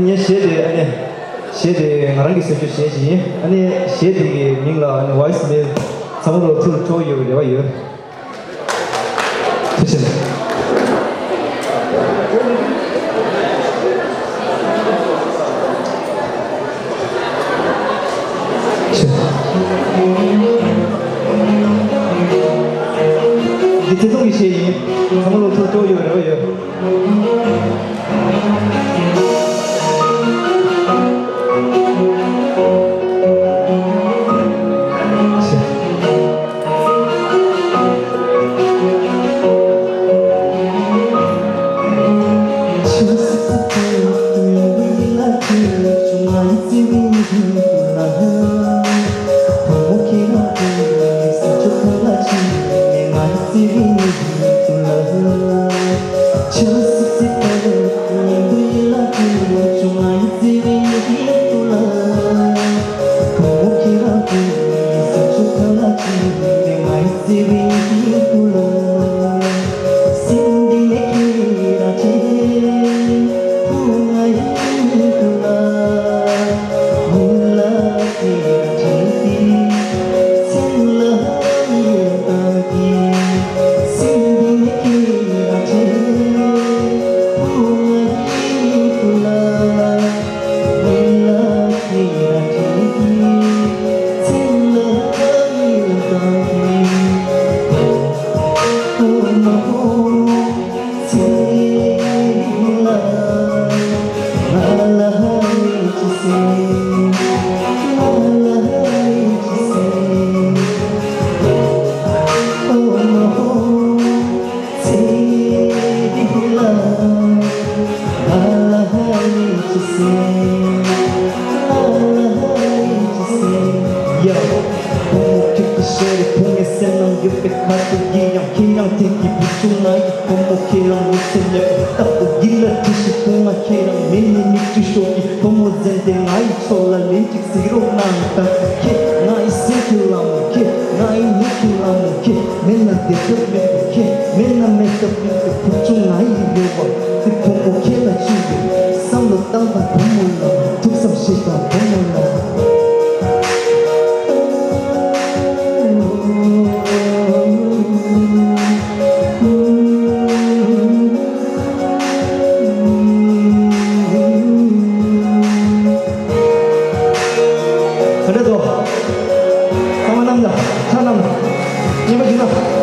ངའི་གཞས་དེ་ཨ་ནི་གཞས་དེ་ང་རང་གི་གཟབ་རྒྱས་གཞས་ཤིག་ཡིན། ཨ་ནི་གཞས་དེ་གི་མིང་ལ་ཨ་ནི་ཝོ་ཡིས་མེལ་ཚང་མ་ལོ་ཐུར་འགྲོ་ཡོད་རེ་བ་ཡོད། ཐུགས་རྗེ་ཆེ། འདི་ཚེ་ཐུང་གི་གཞས་ཡིན། ཚང་མ་ལོ་ཐུར་འགྲོ་ཡོད་རེ་བ་ཡོད། རྟག་ཏུ་སྒྱིད་ལ་དྲི་ཞིག་བུང་ང་ཁྱེད་རང་མེད་ནི་མིག་ཆུ་ཤོག་གི་བུ་མོ་ཟན་ཏེ་ང་ཡི་ཕྱོགས་ལ་ལན་ཅིག་གཟིགས་རོགས་གནང་དང་། ཁྱེད་ང་ཡི་སེམས་ཀྱི་ལ་མོ། ཁྱེད་ང་ཡི་མིག་གི་ལ་མོ། ཁྱེད་མེད་ན་བདེ་ཐབས་མེད་པའི། ཁྱེད་མེད་ན་མེད་ཐབས་མེད་པའི་བུ་ཆུང་ང་ཡི་རེ་བ་དེ་བུ་མོ་ཁྱེད་ལ་བྱིན་ཏེ། བསམ་བློ་བཏང་དང་བུ་མོ་ལ་ཐུགས་བསམ་བཞེས་དང་བུ་མོ་ལ། ག་འདྲ་འདུག་ཚང་མ་གནམ་ལ་ཁྲ་གནམ་ལ་ཉན་པ་བྱུང་ན།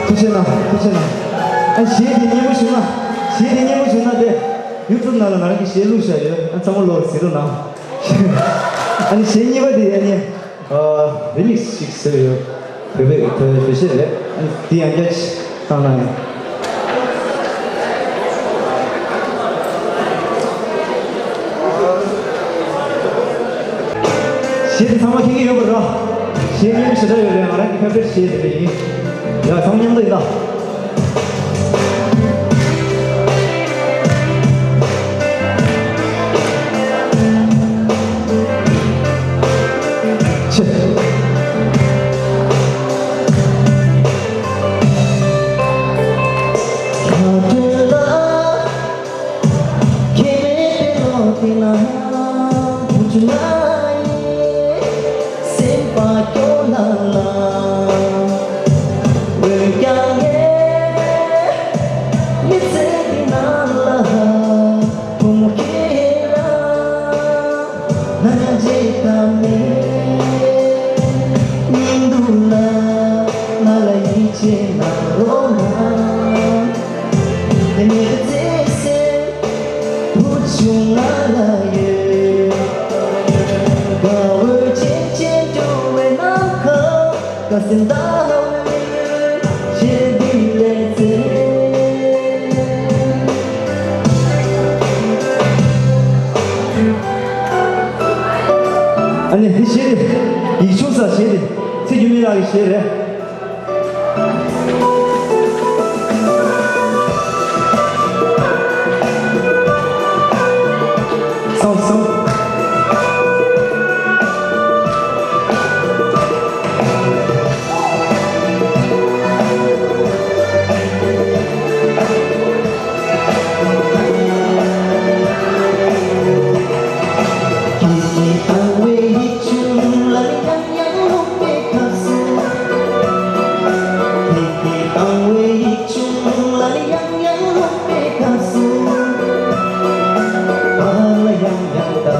ཐུགས་རྗེ་གནང་། ཐུགས་རྗེ་གནང་། ཨ་གཞས་དེ་སྙན་པོ་བྱུང་ན། གཞས་དེ་སྙན་པོ་བྱུང་ན་དེ་ཡུ་ཊུབ་ནང་ལ་ང་རང་གི་གཞས་བླུགས་བཞག་ཡོད། ཨ་ཚང་མ་ལོར་གཟིགས་རོགས་གནང་། ཨ་ནི་གཞས་གཉིས་པ་དེ་ཨ་ནི་ཨ་རི་མིག་སི་ཞིག་བཟོས་ཡོད། བོད་པའི་བོད་བོད་གཞས་རེད། ཨ་ནི་དེ་ཡང་བསྐྱར་བཏང་གནང་ཡོད། གཞས་དེ་ཚང་མ་མཁྱེན་གྱི་ཡོད་པ་རེད། གཞས་སྙན་པོ་ཞེ་དྲག་ཡོད་རེད། ང་རང་གི་ཕེབ་རེཊ་གཞས་དེ་འདྲ་ཡིན། ཡ་ཚང་མ་མཉམ་དུ་ཡིན་ད། ཆེ། ཁ་ཐོན་ལ། ཁྱེད་མེད་པའི་ལོ་དེ་ན་བུ་ཆུང་ང་ཡི་སེམས་པ་སྐྱོ་ལ་ལ། འོན་ཀྱང་ངས་མི་ཚེ་འདི་ནང་ལ་བུ་མོ་ཁྱེད་རང་ལ་བརྗེད་ཐབས་མེད། སྙིང་སྡུག་ལ་ང་ལ་ཡིད་ཆེས་གནང་རོགས་གནང་། དེ་ནས་བརྩེ་སེམས་བུ་ཆུང་ང་ལ་ཡོད། དགའ་བོ་ཆེན་ཆེན་འགྲོ་བའི་ནམ་མཁའ་དགའ་སེམས་ཟླ་བའི་ཞལ་འདི་ལས་མཛེས། ཨ་ནི་འདི་གཞས་དེ་ཡིག་ཆུང་ས་གཞས་དེ་ཚེ་སྒྱུ་མའི་ལགས་ཀྱི་གཞས་རེད། ཁྱེད་ཀྱིས་བཏང་བའི་ཡིག་ཆུང་ལ་ཡང་ཡང་ལོག་པའི་སྐབས་སུ། ཁྱེད་ཀྱིས་བཏང་བའི་ཡིག་ཆུང་ལ་ཡང་ཡང་ལོག་པའི་སྐབས་སུ། ང་ལ་ཡང་ཡང་ད་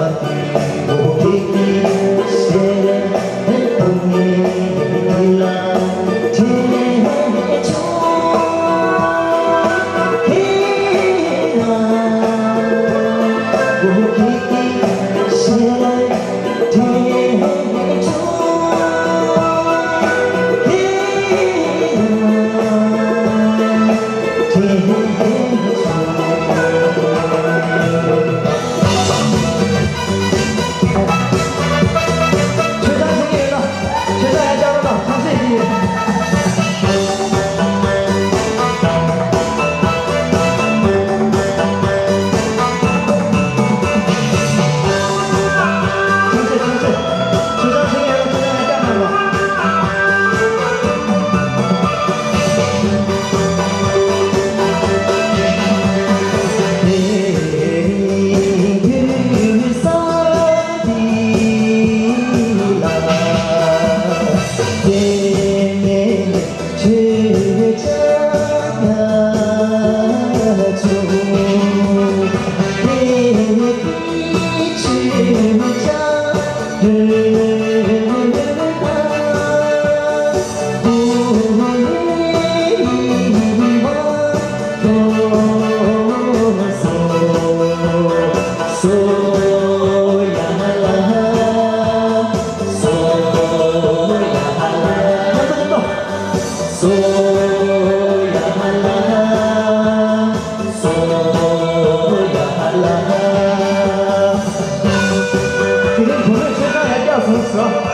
ད་